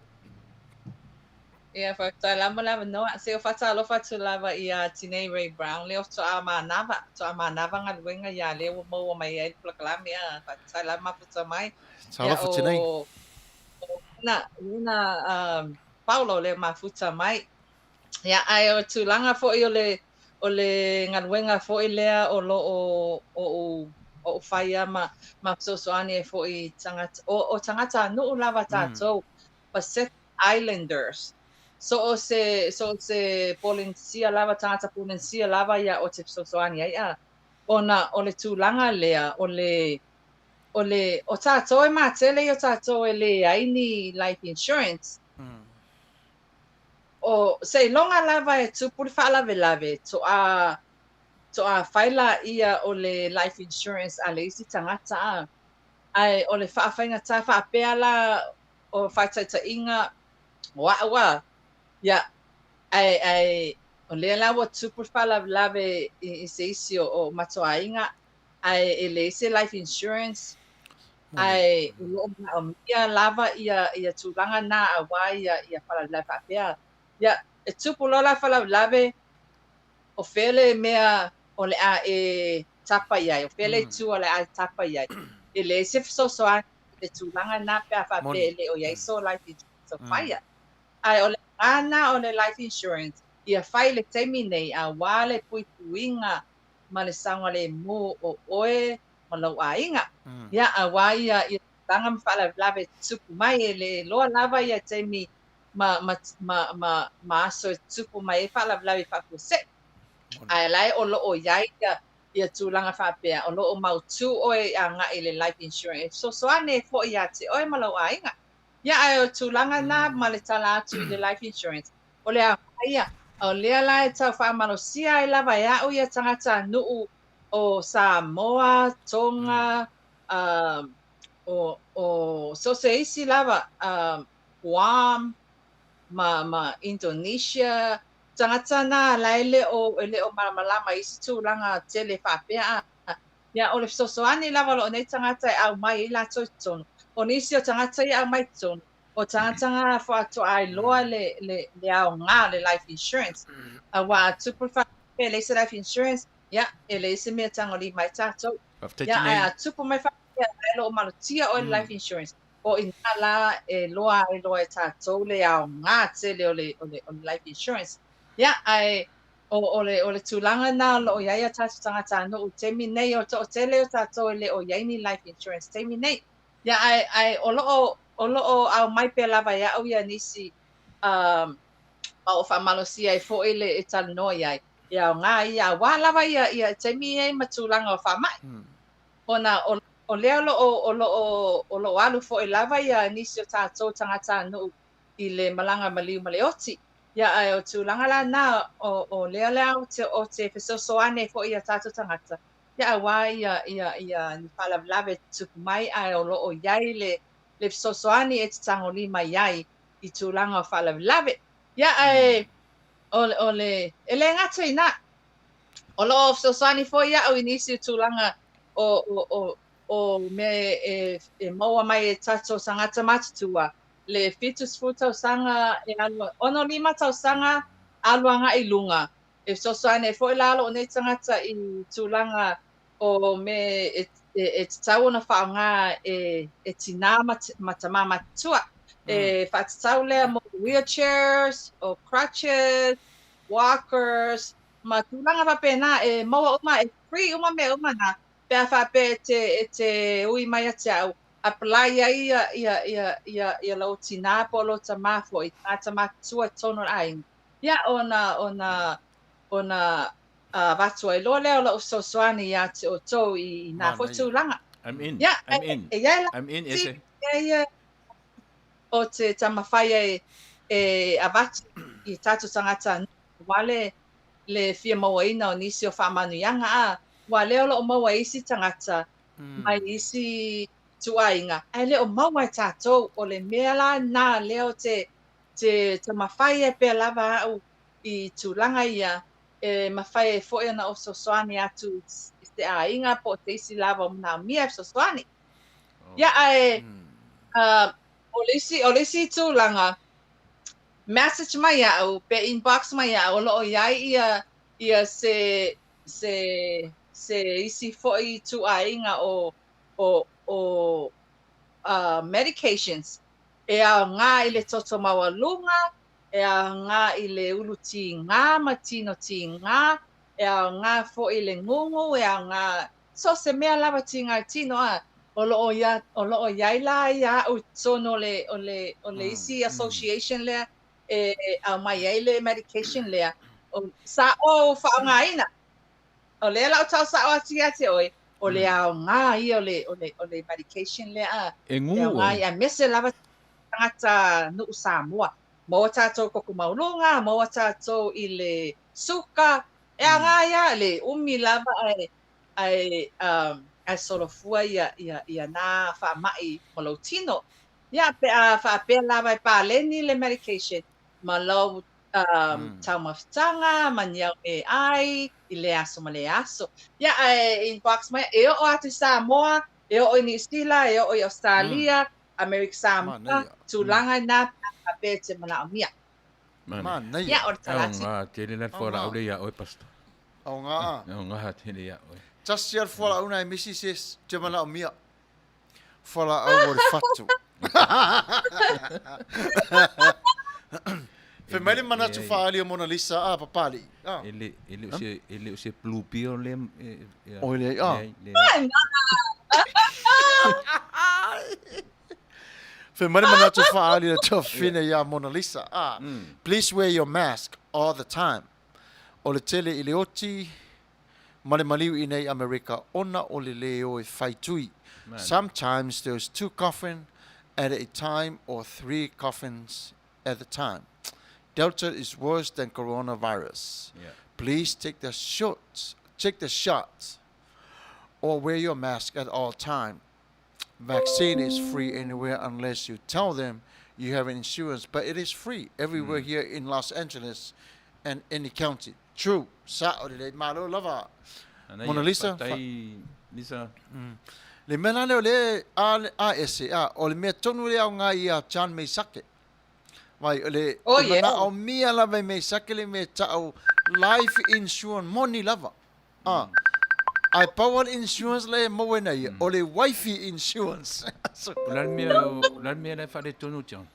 Ia, faafetai lava mo le avanoa. Se o faatalofa atu lava ia Tinei Ray Brown, lea faatoa manava, faatoa manava galuega ia lea ua maua mai ai le polokalame. A, faafetai lava mafuta mai. Talofa Tinei. O lena, lena Paulo lea mafuta mai. Ia, ae o tulaga foi o le, o le galuega foi lea o lo o ou ou faia ma ma fesoasoani ai foi i tagata, o, o tagatanuu lava tatou, Pacific Islanders. So o se, so o se Polenisia lava, tagata Polenisia lava ia o te fesoasoani ai, a, ona o le tulaga lea, o le, o le, o tatou e matele ia o tatou e leai ni life insurance. O seiloga lava e tupu le faalavelave, toa, toa fai laia o le life insurance a le isi tagata, a. Ae o le faafaigata faapea la o faataitaiga o a'u a, ia, ae, ae o lea la ua tupu le faalavelave i, i se isi o, o matou aiga, ae e leai se life insurance, ae o lo o manaomia lava ia, ia tulaga na auā ia, ia faalavelave faapea. Ia, e tupu loa la faalavelave, o fea le mea o le a e tapa i ai, o fea le itu o le a e tapa i ai. E leai se fesoasoani i le tulaga na pe a faapea e le o i ai so life insurance o faia. Ae o le agaga na o le life insurance, ia fai i le taimi nei auā le puipuiga ma le saogalemu o oe ma lou aiga. Ia, auā ia ia tulaga ma faalavelave e tutupu mai, e le iloa lava ia taimi ma ma ma ma ma aso e tutupu mai ai faalavelave faafuasei. Ae la e o lo o i ai ia ia tulaga faapea, o lo o mautū oe agai i le life insurance e fesoasoani ai foi ia te oe ma lou aiga. Ia, ae o le tulaga na ma le tala atu i le life insurance, o le aoga ia. A o lea la e tau faamalosia ai lava e a'u ia tagatanuu o Samoa, Tonga, o, o so o se isi lava, Guam ma ma Indonesia, tagata na la e le o e le o malamalama i isi tulaga tele faapea a. Ia o le fesoasoani lava o loo nei tagata e aumai ai latou i totonu. O nisi o tagata ia e aumai i totonu, o tagata na faatoa iloa le le le aoga o le life insurance. Aua a tupu le faalavelave e leai se life insurance, ia e leai se mea e tagolima ai tatou. Faafetai Ia ae Tinei. a tupu mai faapea o lo o malutia oe i le life insurance, o i ina la e iloa ai loa e tatou le aoga tele o le o le o le life insurance. Ia ae o o le o le tulaga lena o lo o i ai a tatou tagatanuu i le taimi nei, o le toatele o tatou e le o i ai ni life insurance i le taimi nei. Ia ae ae o lo o o lo o aumai pea lava e au ia nisi um ma o faamalosia ai foi le e talanoa i ai, e aoga ia aua lava ia ia taimi nei ma tulaga o faamai. Ona o o lea o lo o o lo o o lo o alu foi lava ia nisi o tatou tagatanuu i le malaga maliu ma le oti. Ia ae o tulaga la na o o lea la ou te ou te fesoasoani ai foi i a tatou tagata, ia aua ia ia ia ni faalavelave e tutupu mai ae o lo o i ai le le fesoasoani e te tagolima i ai i tulaga o faalavelave. Ia ae o le o le e le gata i na, o lo o fesoasoani foi au i nisi o tulaga o o o o mea e e maua mai e tatou tagata matutua le 70 tausaga e alu 65 tausaga alu agai i luga. E fesoasoani ai foi la lou nei tagata i tulaga o mea e e e tatau ona faaaoga e e tinā ma ma tamā matutua. E faatatau lea mo wheelchairs, o crutches, walkers, ma tulaga faapena e maua uma, e free uma mea uma na, pe a faapea e te e te ui mai ia te au, apply ai ia ia ia ia ia lou tinā po o lou tamā foi, tagata matutua i totonu o le aiga. Ia ona ona ona avatu ai loa lea o lau fesoasoani ia te outou i nā foi Manaia. tulaga. I'm in. Ia, I'm in. e i ai la I'm in, Ese. mea ia o te taumafai ai e avatu i tatou tagata aua le le fia mauaina o nisi o faamanuiaga, a ua lea o lo o maua e isi tagata mai isi ituaiga, ae le o maua e tatou. O le mea la lena lea o te te taumafai ai pea lava au i tulaga ia e mafai ai foi ona ou fesoasoani atu i se aiga po o se isi lava o manaomia e fesoasoani. Ia, ae o le isi, o le isi tulaga, message mai au, pe inbox mai au, o lo o i ai ia, ia se, se, se isi foi ituaiga o, o, o medications e aoga i le toto maualuga, e aoga i le ulu tigā ma tino tigā, e aoga foi i le gugu, e aoga so o se mea lava tigā i tino, a o lo o ia, o lo o i ai la ia au i totonu o le, o le, o le isi association lea e aumai ai le medication lea, o, sa ou faaaogaina. O lea la ou tau sa'o atu ia te oe, o le aoga ia o le, o le, o le medication lea, a, E e gugu aoga oe. ia, aemaise lava tagata nuu Samoa. Maua tatou i koko maualuga, maua tatou i le suka, e aoga ia, le umi lava ae, ae, um, ae solofua ia, ia, ia nā faama'i ma lou tino. Ia, pe a faapea lava e paleni le medication ma lou um, taumafataga ma ni au e ai i lea aso ma lea aso. Ia, ae inbox mai, e oo atu i Samoa, e oo i Niu Sila, e oo i Australia, Amerika Samoa, Manaia. tulaga na pe a faapea e te manaomia. Manaia. Ia, o le tala atu. Aoga tele la le fualaau lea ia oe, Pastor. Aoga a. Aoga tele ia oe. Tasi a le fualaau na e misi se te manaomia. Fualaau o le fatu. Fai mai le manatu faaali o Mona Lisa a Papalii. A. E le, e le o se, e le o se blue pill lea e, e, Oi leai, a. Leai, leai. Fai mai le manatu faaali o le tuafafine iā Mona Lisa. A. Please wear your mask all the time. O le tele i le oti ma le maliu i nei Amerika ona o le lē o e fai tui. Sometimes there's two coffin at a time or three coffins at a time. Delta is worse than coronavirus. Yeah. Please take the shots, take the shots or wear your mask at all time. Vaccine is free anywhere unless you tell them you have an insurance but it is free everywhere here in Los Angeles and any county. True, sa'o lelei, malo lava. Ana Mona ia, Lisa, fa- faafetai Lisa. Le mea la lea o le A, A ese, a, o le mea tonu lea o ngā ia John Meisake. Vai, o le, Oh, e yeah. manaomia lava e Meisake le mea ta'u life insurance moni lava. A, ae pau lava le insurance lea e maua e nei ia, o le wifey insurance. So, O le a le mea, o le a le mea la e faaletonu John?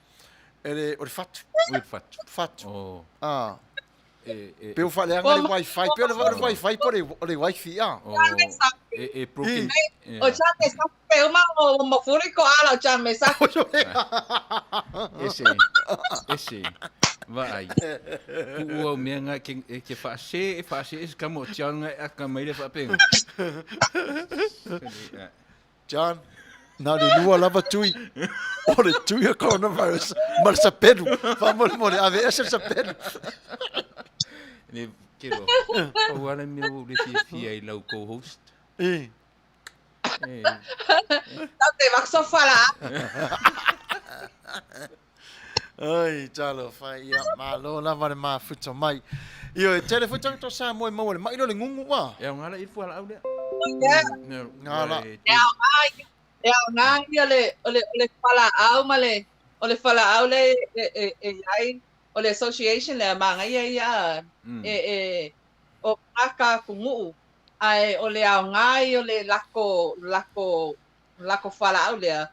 e le, o le fatu. Oi le fatu. Fatu. Oh. A. E, e, Pe ua faaleaga le wifi, pe o le, o le wifi po o le, o le wifi, a. Oh, e, e broken. I. O John me sa pe uma o mo furi ko ala o John me sa. Ese, ese, vaai. Ku'u au mea nga ke, e ke whaase, e whaase e se kamo o John nga e aka mai le whaapenga. John, na o le lua lava tui, o le tui o coronavirus ma le sapelu. Faamolemole, aveese le sapelu. Ne, kero, pau ala mea ua ou le fiafia i lau co-host. I. E, Tau te vakisofa la. Ai, talofa, ia, malo lava le mafuta mai. Ioe, e tele foi tagata o Samoa e maua le maʻi lea o le gugu a. E aoga la i le fualaau lea. Yeah. Ngā la. E aoga, e aoga ia le, o le, o le fualaau ma le, o le fualaau le e, e, e iai, o le association lea manaia ia e, e, o Kaka Kunuu, ae o le aoga ia o le lako, lako, lako fualaau lea,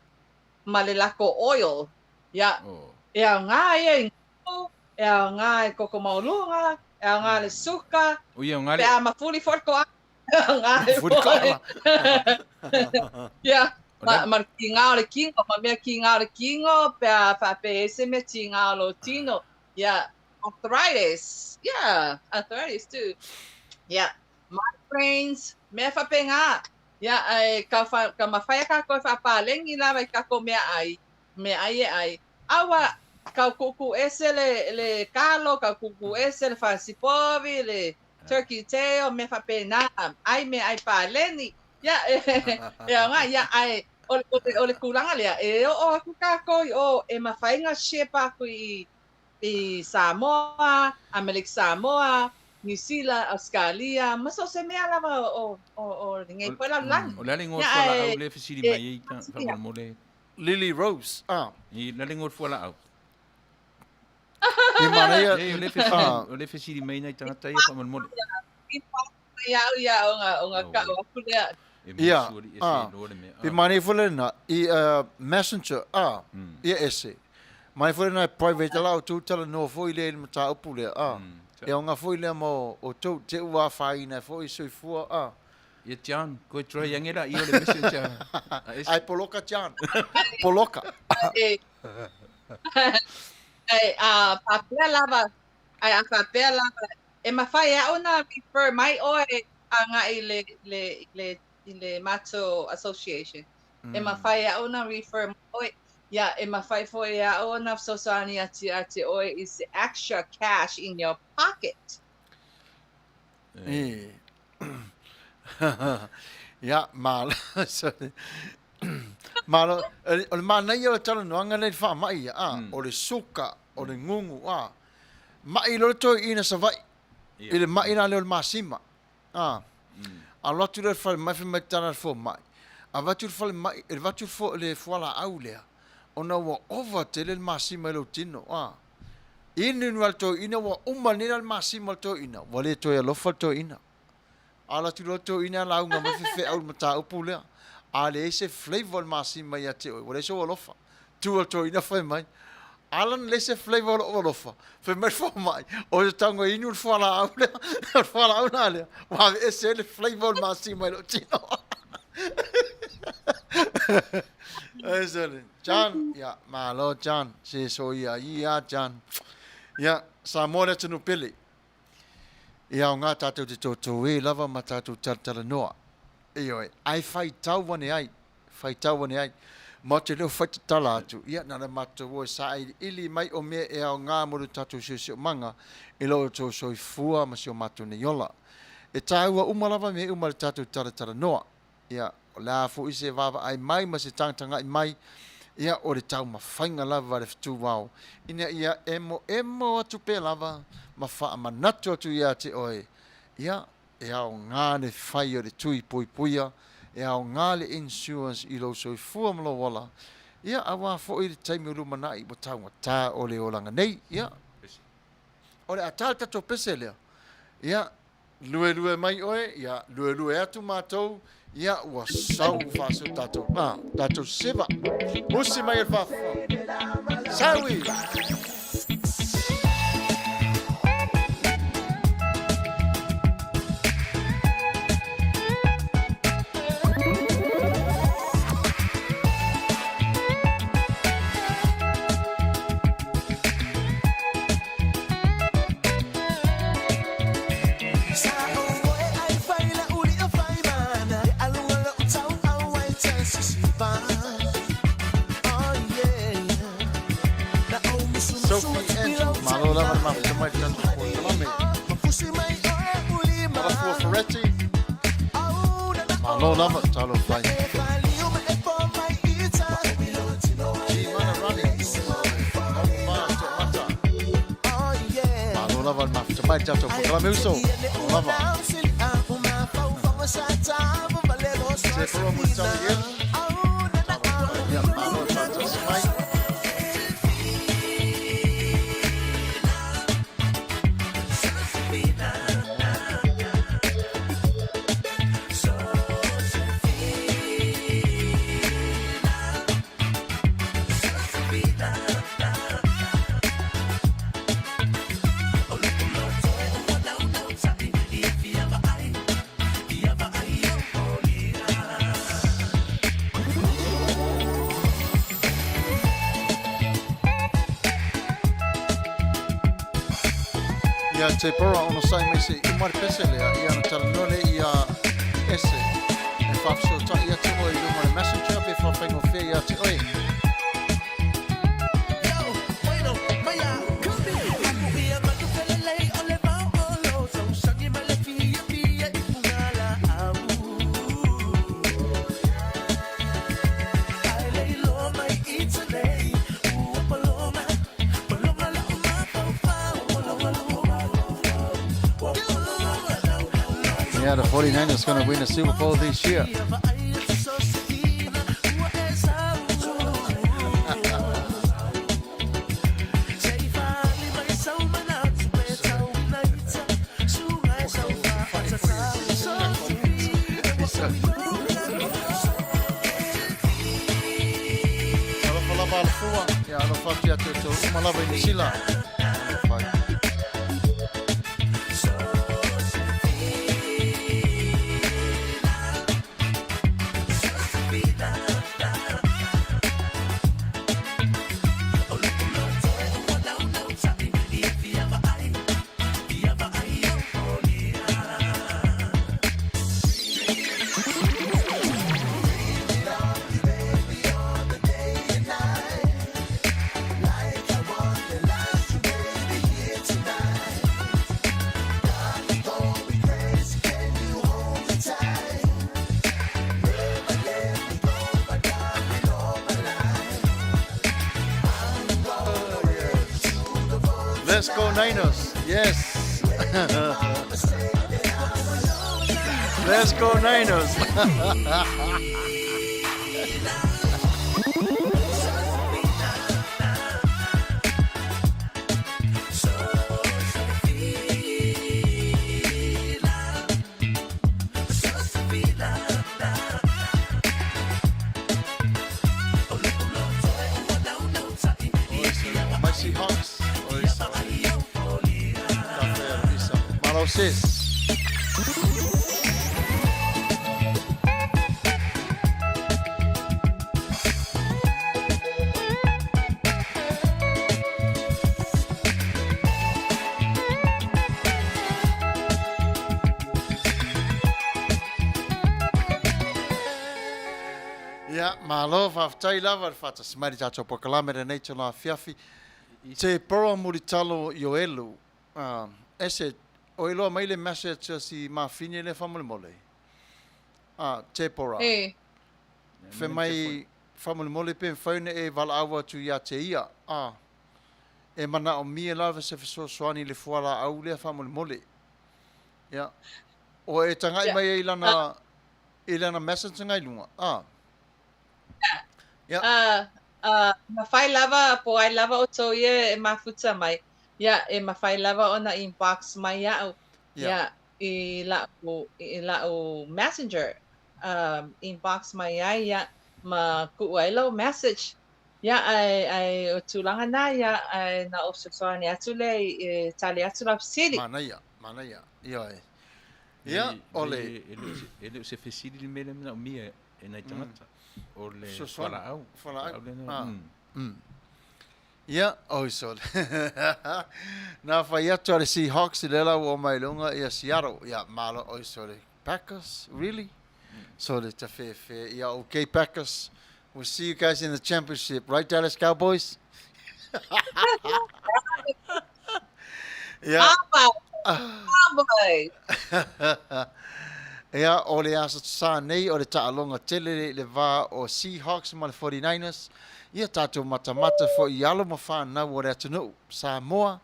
ma le lako oil, ia, e aoga ia i ngugu, e aoga i koko maualuga, e aoga i le suka, pe a mafuli foi le koala, e aoga ai foi. Ia, ma, ma le tigā o le kino, ma mea tigā o le kino, pe a faapea e ai se mea tigā o lou tino, ia, arthritis, yeah, arthritis too, ia, migraines, mea faapena. Ia, ae ka, wha, ka mawhai a kākou e whaapālengi lava i kākou meaai, meaai e ai. A ua kau kuku ese le, le kalo, kau kuku ese le fasipovi, le turkey tail, mea whapēnā, ai meaai pāleni. Ia, e, e aoga, ia, ae, o le, o le, o le kūlanga lea, e oo aku kākou i o, e mawhai ngā ship aku i, i Samoa, Amelika Samoa, Niu Sila, Ausekalia, ma so o se mea lava o, o, o lenei poe lalolagi. O le a le igoa o le fualaau lea e fesili mai ai faamolemole? Lily Rose, ah. I le a le igoa o le fualaau? He manaia. Leai, o lea e fesili, o lea e fesili mai nai tagata ia faamolemole. Ia au ia o nga, o nga kau aku lea. E Ia, musu ali ese ah, i loa le mea. pe manaia foi lena, i uh, messenger, ah, ia ese. Manaia foi lena e private la outou talanoa foi lea i le mataupu lea, ah. E aoga foi lea mo outou, te ua afaina ai foi soifua, ah. Ia John, koe try ange la i o le messenger a ese. Ai poloka John, poloka. Ai, ai, a faapea lava, ai a faapea lava, E mafai e au ona refer mai oe agai i le, le, le, i le matou association. E mafai e au ona refer mai oe. Ia, e mafai foi e au ona fesoasoani atu ia te oe i se extra cash in your pocket. E. Ia, malo. Sorry. Malo, o le manaia o le talanoaga lea i le faamai ia, a, o le suka, o le gugu, a. Maʻi loa le toeaina Savaii i le maʻi la lea o le masima. A, alo atu lea i le falemai, fai mai tala le fomai, avatu le falemai, avatu le fualaau lea, ona ua ova tele le masima i lou tino. A, inu inu lava le toeaina, ua uma nei la le masima o le toeaina, ua le toe alofa le toeaina. Ala atu loa toeaina lauga mai fefeau i le mataupu lea. A leai se flavour o le masima ia te oe, ua leai sou alofa. Tu a le toeaina fai mai, Ala na leai se flavour o lou alofa, fai mai le fomai, o se tago e inu le fualaau lea, o le fualaau la lea, ua aveese ai le flavour o le masima i lou tino. Ai sole. John, ia, malo John, se soia ia John. Ia, Samoa le atunuu pele. I aoga tātou te tōtō e lava ma tātou talatalanoa. Ioe, ae whaitau ane ai, whaitau ane ai. Ma te leo whai tatala atu, ia, nā le mātou o e sāiliili mai o mea e aoga mo lo tātou siosiomaga i lo outou soifua ma si o mātou nei ola. E tāua uma lava mea uma le tātou talatalanoa. Ia, o le a foi se vaavaai mai ma se tagatagai mai, Ia, o le taumafaiga lava a le fetuao ina ia emoemo atu pea lava ma faamanatu atu ia te oe, ia, e aoga le fai o le tui puipuia, e aoga le insurance i lou soifua ma lou ola, ia, aua foi le taimi o lumanai ua taugata o le olaga nei. Ia, o le a ta le tatou pese lea, ia, Luelue mai oe, ia, luelue atu matou, ia, ua sau faaso tatou, ah, tatou seva. Usi mai e le faafofoga. Saui! Sophie Andrew, malo lava le mafuta mai le tatou polokalame. Alafua Ferretti, malo lava, talofa ai. Gmana Rani, Oma To'omata. Malo lava le mafuta mai le tatou polokalame uso. Malo lava. Se poro mo tau iel. Ia, malo le faatasi mai. Ia te pora ona sai mai se i uma le pese lea, ia ona talanoa lea ia Ese. E whaafesootai atu oe i runga o le messenger pe whaawhaingofea ia te oe. Yeah, the 49ers going to win the Super Bowl this year. Alofa lava Alafua, ia alofa atu ia te outou uma lava i Niu Sila. Alofa ai. Let's go Niners. Yes. Let's go Niners. Mai Seahawks. Oi, Malo sis. Ia, malo, faafetai lava le faatasi mai i le tatou polokalame lenei tulaga afiafi. Te poro mulitalo i o elu, ese, o iloa mai le message a si mafine lea faamolemole? Tepora. E. Fai mai, Faamolemole pe mafai ona e valaau atu ia te ia, a e manaomia lava se fesoasoani i le fualaau lea faamolemole. Ia, o e tagai mai ai i lana, i lana message na i luga, a. Ia. A, a, mafai lava, po o ai lava outou ia e mafuta mai, ia, e mafai lava ona inbox mai iaʻu, ia, i laʻu, i laʻu messenger, um, inbox mai ai, ia, ma kuʻu ai lau message. Ia, ae, ae o tulaga na, ia, ae na ou fesoasoani atu lea i, e tali atu lau fesili. Manaia, manaia, ioe. Ia, o le... E le o se fesili le mea lea e manaomia e nai tagata. O le fualaau. Fualaau. Ah. Ia, oi sole. Na fai atu a le Seahawks i le la ua mai luga ia Seattle. Ia, malo, oi sole. Packers, really? Sole ta fefe. Ia, okay, Packers. We'll see you guys in the championship. Right, Dallas Cowboys? Ia. Cowboys! Ia, o le aso sa nei o le taaloga tele i le va o Seahawks ma le 49ers. Ia, tatou matamata foi i alo ma fanau o le atunuu, Samoa.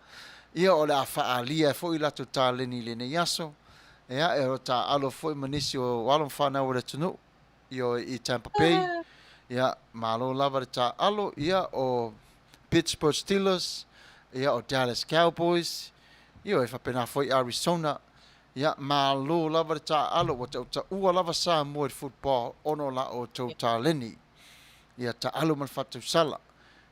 Ia, o le a faaalia ai foi latou taleni i lenei aso. Ia, e o taaalo foi ma nisi o alo ma fanau o le atunuu. Ioe, i Tampa Bay. Ia, malo lava le taaalo. Ia, o Pittsburgh Steelers, ia, o Dallas Cowboys, ioe, faapena foi Arizona. Ia, malo lava le taaalo, ua tautaua lava Samoa i le football ona o la outou taleni. Ia, taaalo ma le faatausala.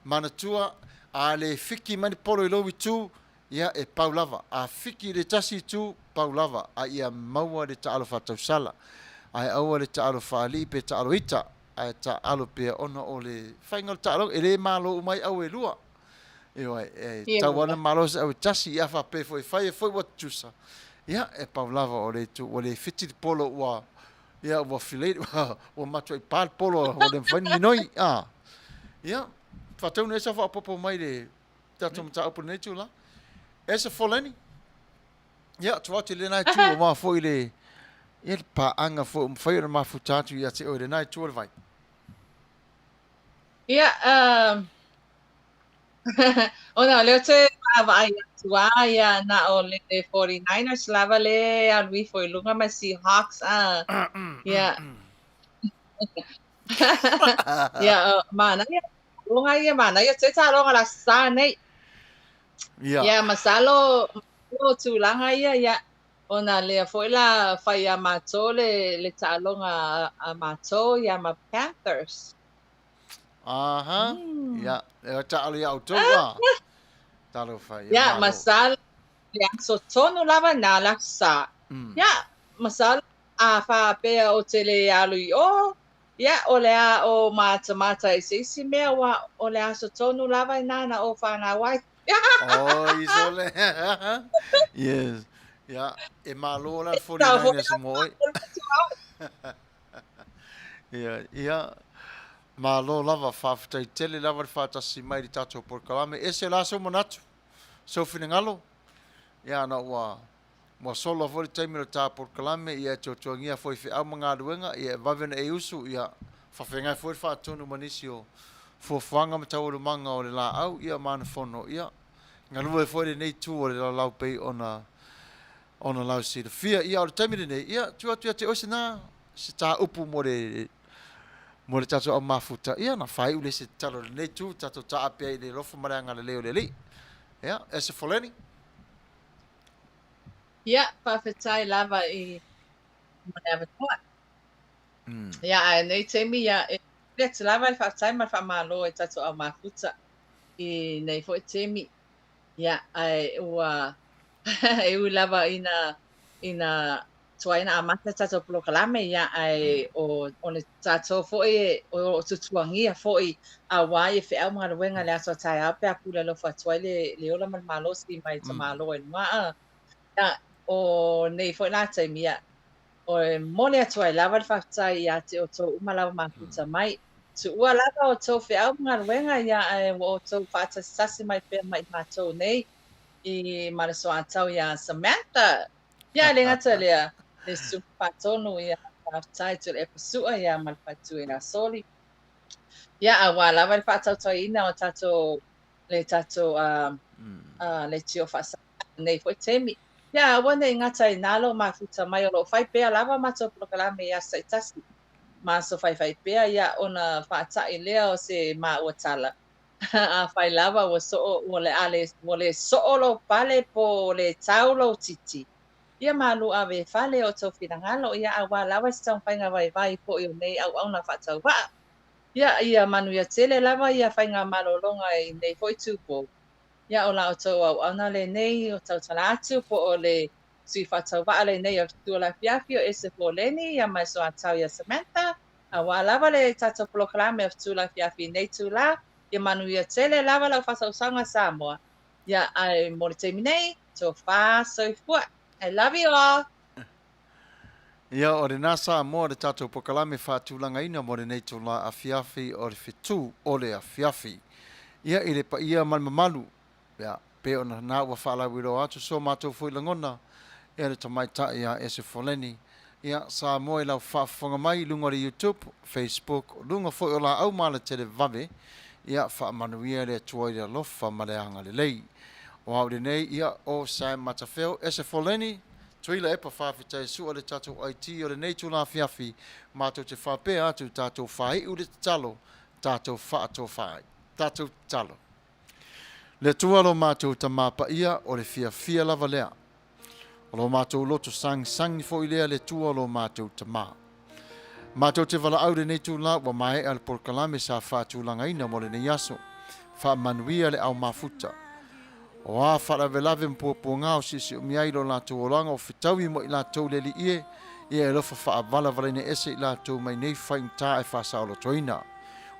Manatua, a le fiki mai le polo i lou itu, Ia, e pau lava. A fiki i le tasi itu, pau lava, a ia maua le taalo faatausala. Ae aua le taalo faalii pe taalo ita, ae taalo pea ona o le faiga o le taaloga. E le malo uma ai au e lua. Ioe, e tau lava ona malo se au e tasi, ia faapea foi e fai e foi ua tutusa. Ia, e pau lava o le itu, ua le fiti le polo ua, ia, ua filei, ua matuai pa le polo ua le mafai ona minoi. A, ia, faataunuu ai sau faaopoopo mai le tatou mataupu i lenei itula. Esa Foleni, ia, tua atu i lena itu, aua foi le, ia, le paaga foi ua mafai ona mafuta atu ia te oe i lena itu o le vai. Ia, um, ona o lea ou te vaavaai atu lava, ia, na o le 49ers lava lea e alu ifo i luga ma Seahawks, a, ia, ia, manaia Taaloga ia manaia tele taaloga le Aso Sa nei. Ia. Ia masalo o tulaga ia ia ona lea foi la fai ia matou le le taaloga a matou ia ma Panthers. Aha. Mm. Ia, e taalo ia outou a. Talofa ia. Ia, masalo le aso tonu lava na le Aso Sa. Mm. Ia, masalo a faapea ou te le alu i o, Ia, o le a o matamata i se isi mea, ua o le aso tonu lava ina na ou fanau ai. Oi, sole. Yes. Ia, e malo la le 49ers mo oe. Ia, ia, malo lava, faafetai tele lava le faatasi mai i le tatou polokalame. Ese la sou manatu, sou finagalo, ia, ana ua Ua sola foi le taimi o le ta polokalame, ia e tuatuangia foi i feau ma galuega, ia e vave ona e usu, ia faafeagai foi le faatonu ma nisi o fuafuaga ma taualumaga o le laau, ia ma ana fono, ia galue foi lenei itu o le lalau pei ona ona lausilafia. Ia o le taimi lenei, ia tuu atu ia te oe sina se tā upu mo le mo le tatou au mafuta, ia ona faaiu lea se tatalo i lenei itu, tatou taape ai i le alofa ma le agalelei o le Alii. Ia, Ese Foleni. Ia, faafetai lava i mo le avanoa. Ia, ae nei taimi, ia, e momoli atu lava le faafetai ma le faamalo i tatou au mafuta i nei foi taimi. Ia, ae ua e ui lava ina ina tuai ona amata le tatou polokalame, ia, ae o o le tatou foi e o lo o tuatuagia foi auā ia feau ma galuega i le aso a taeao pe a pule alofa atu ai le le ola ma le malosi mai tamaloa i luga. A, ia, o nei foi la taimi, ia, e momoli atu ai lava le faafetai ia te outou uma lava mafuta mai. Tuua lava outou feau ma galuega, ia, ae ua outou faatasitasi mai pea ma i matou nei i ma le soatau iā Samantha. Ia, e le gata i lea, le Susuga Faatonu, ia, faafetai Tuilaepa Sua, ia, ma le faletua ia Soli. Ia, aua lava le faatautaiina o tatou le tatou leitio faa-Samoa i lenei foi taimi. Ia, aua ne i gata i ina lou mafuta mai o lo o fai pea lava matou polokalame i aso taitasi ma aso faifaipea, ia, ona faatai lea o se maua tala. Afai lava ua soo, ua le a le, ua le soo lou pale po o le tau lou titi, ia malu ave e fale o tou finagalo, ia aua lava se taumafaiga vaivai foi o nei auauna faatauvaa. Ia, ia manuia tele lava ia faigamalologa i nei foi itupo. Ia, o la outou auauna lenei o tautala atu po o le sui faatauvaa lenei o Fetu o le Afiafi o Ese Foleni, ia ma e soatau ia Samantha, aua lava le tatou polokalame o Fetu o le Afiafi i nei itula. Ia manuia tele lava lau faasausauga Samoa. Ia, ae mo le taimi nei, tofa soifua. I love you all. Ia, o lena Samoa le tatou polokalame faatulagaina mo lenei itula afiafi o le fetu o le afiafi. Ia, i le paia ma le mamalu, ia, pei ona na ua faalauiloa atu so matou foi lagona, ia le tamaitai ia Ese Foleni. Ia, Samoa i lau faafofoga mai i luga o le YouTube, Facebook, o luga foi o laau ma alatelevave, ia, faamanuia le Atua i le alofa ma le agalelei. O au lenei, ia, o Sam Matafeo, Ese Foleni, Tuila Epa faafetai sua le tatou IT o lenei itula afiafi, matou te faapea atu tatou faaiu le tatalo, tatou faatofa ai. Tatou tatalo. Le Atua lo matou Tamā Paia, o le fiafia lava lea. O lo matou loto sagisagi foi lea le Atua lo matou Tamā. Matou te valaau i lenei itula ua maea le polokalame sa faatulagaina mo lenei aso. Faamanuia le au mafuta. O a faalavelave ma puapuaga o siosiomia ai lo latou olaga o fetaui mo i latou le Alii e, ia e alofa faavalavalaina ese i latou mai nei faigata e faasaolotoina.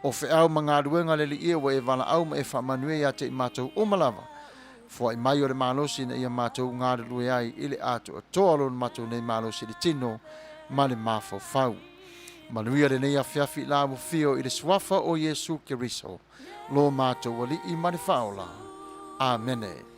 O feau ma galuega a le Alii e ua e valaau ma e faamanuia ia te i matou uma lava. Foai mai o le malosi ina ia matou galulue ai i le atoatoa o lona matou nei malosi i le tino ma le mafaufau. Manuia lenei afiafi i la ua fio i le Suafa o Iesu Keriso, lo matou Alii ma le Faaola. Amene.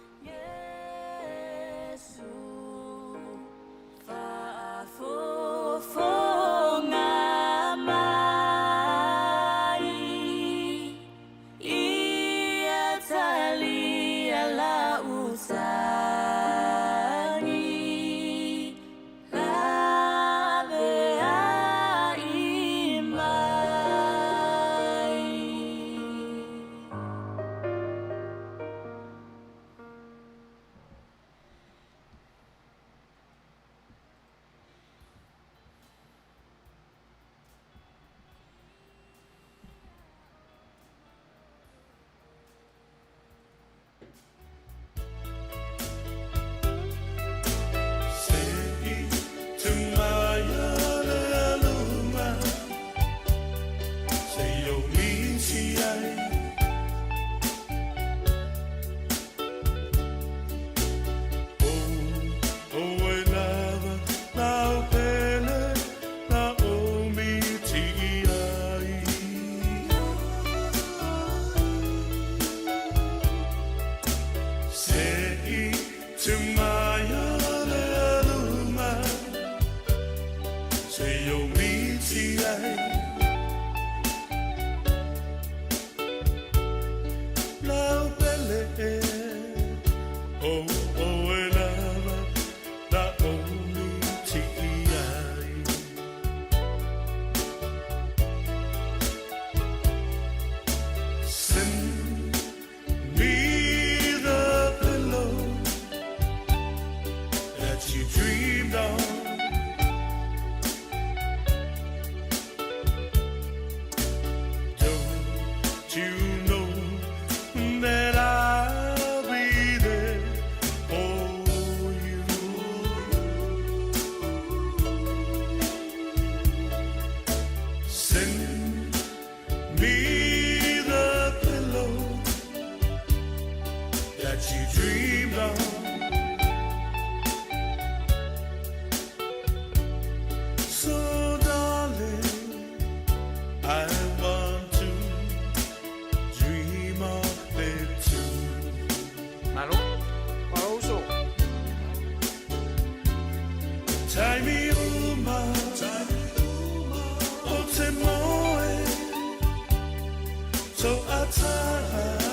Toatasi,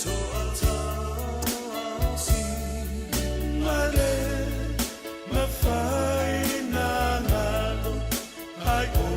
toatasi, male mafai na ngalo ai.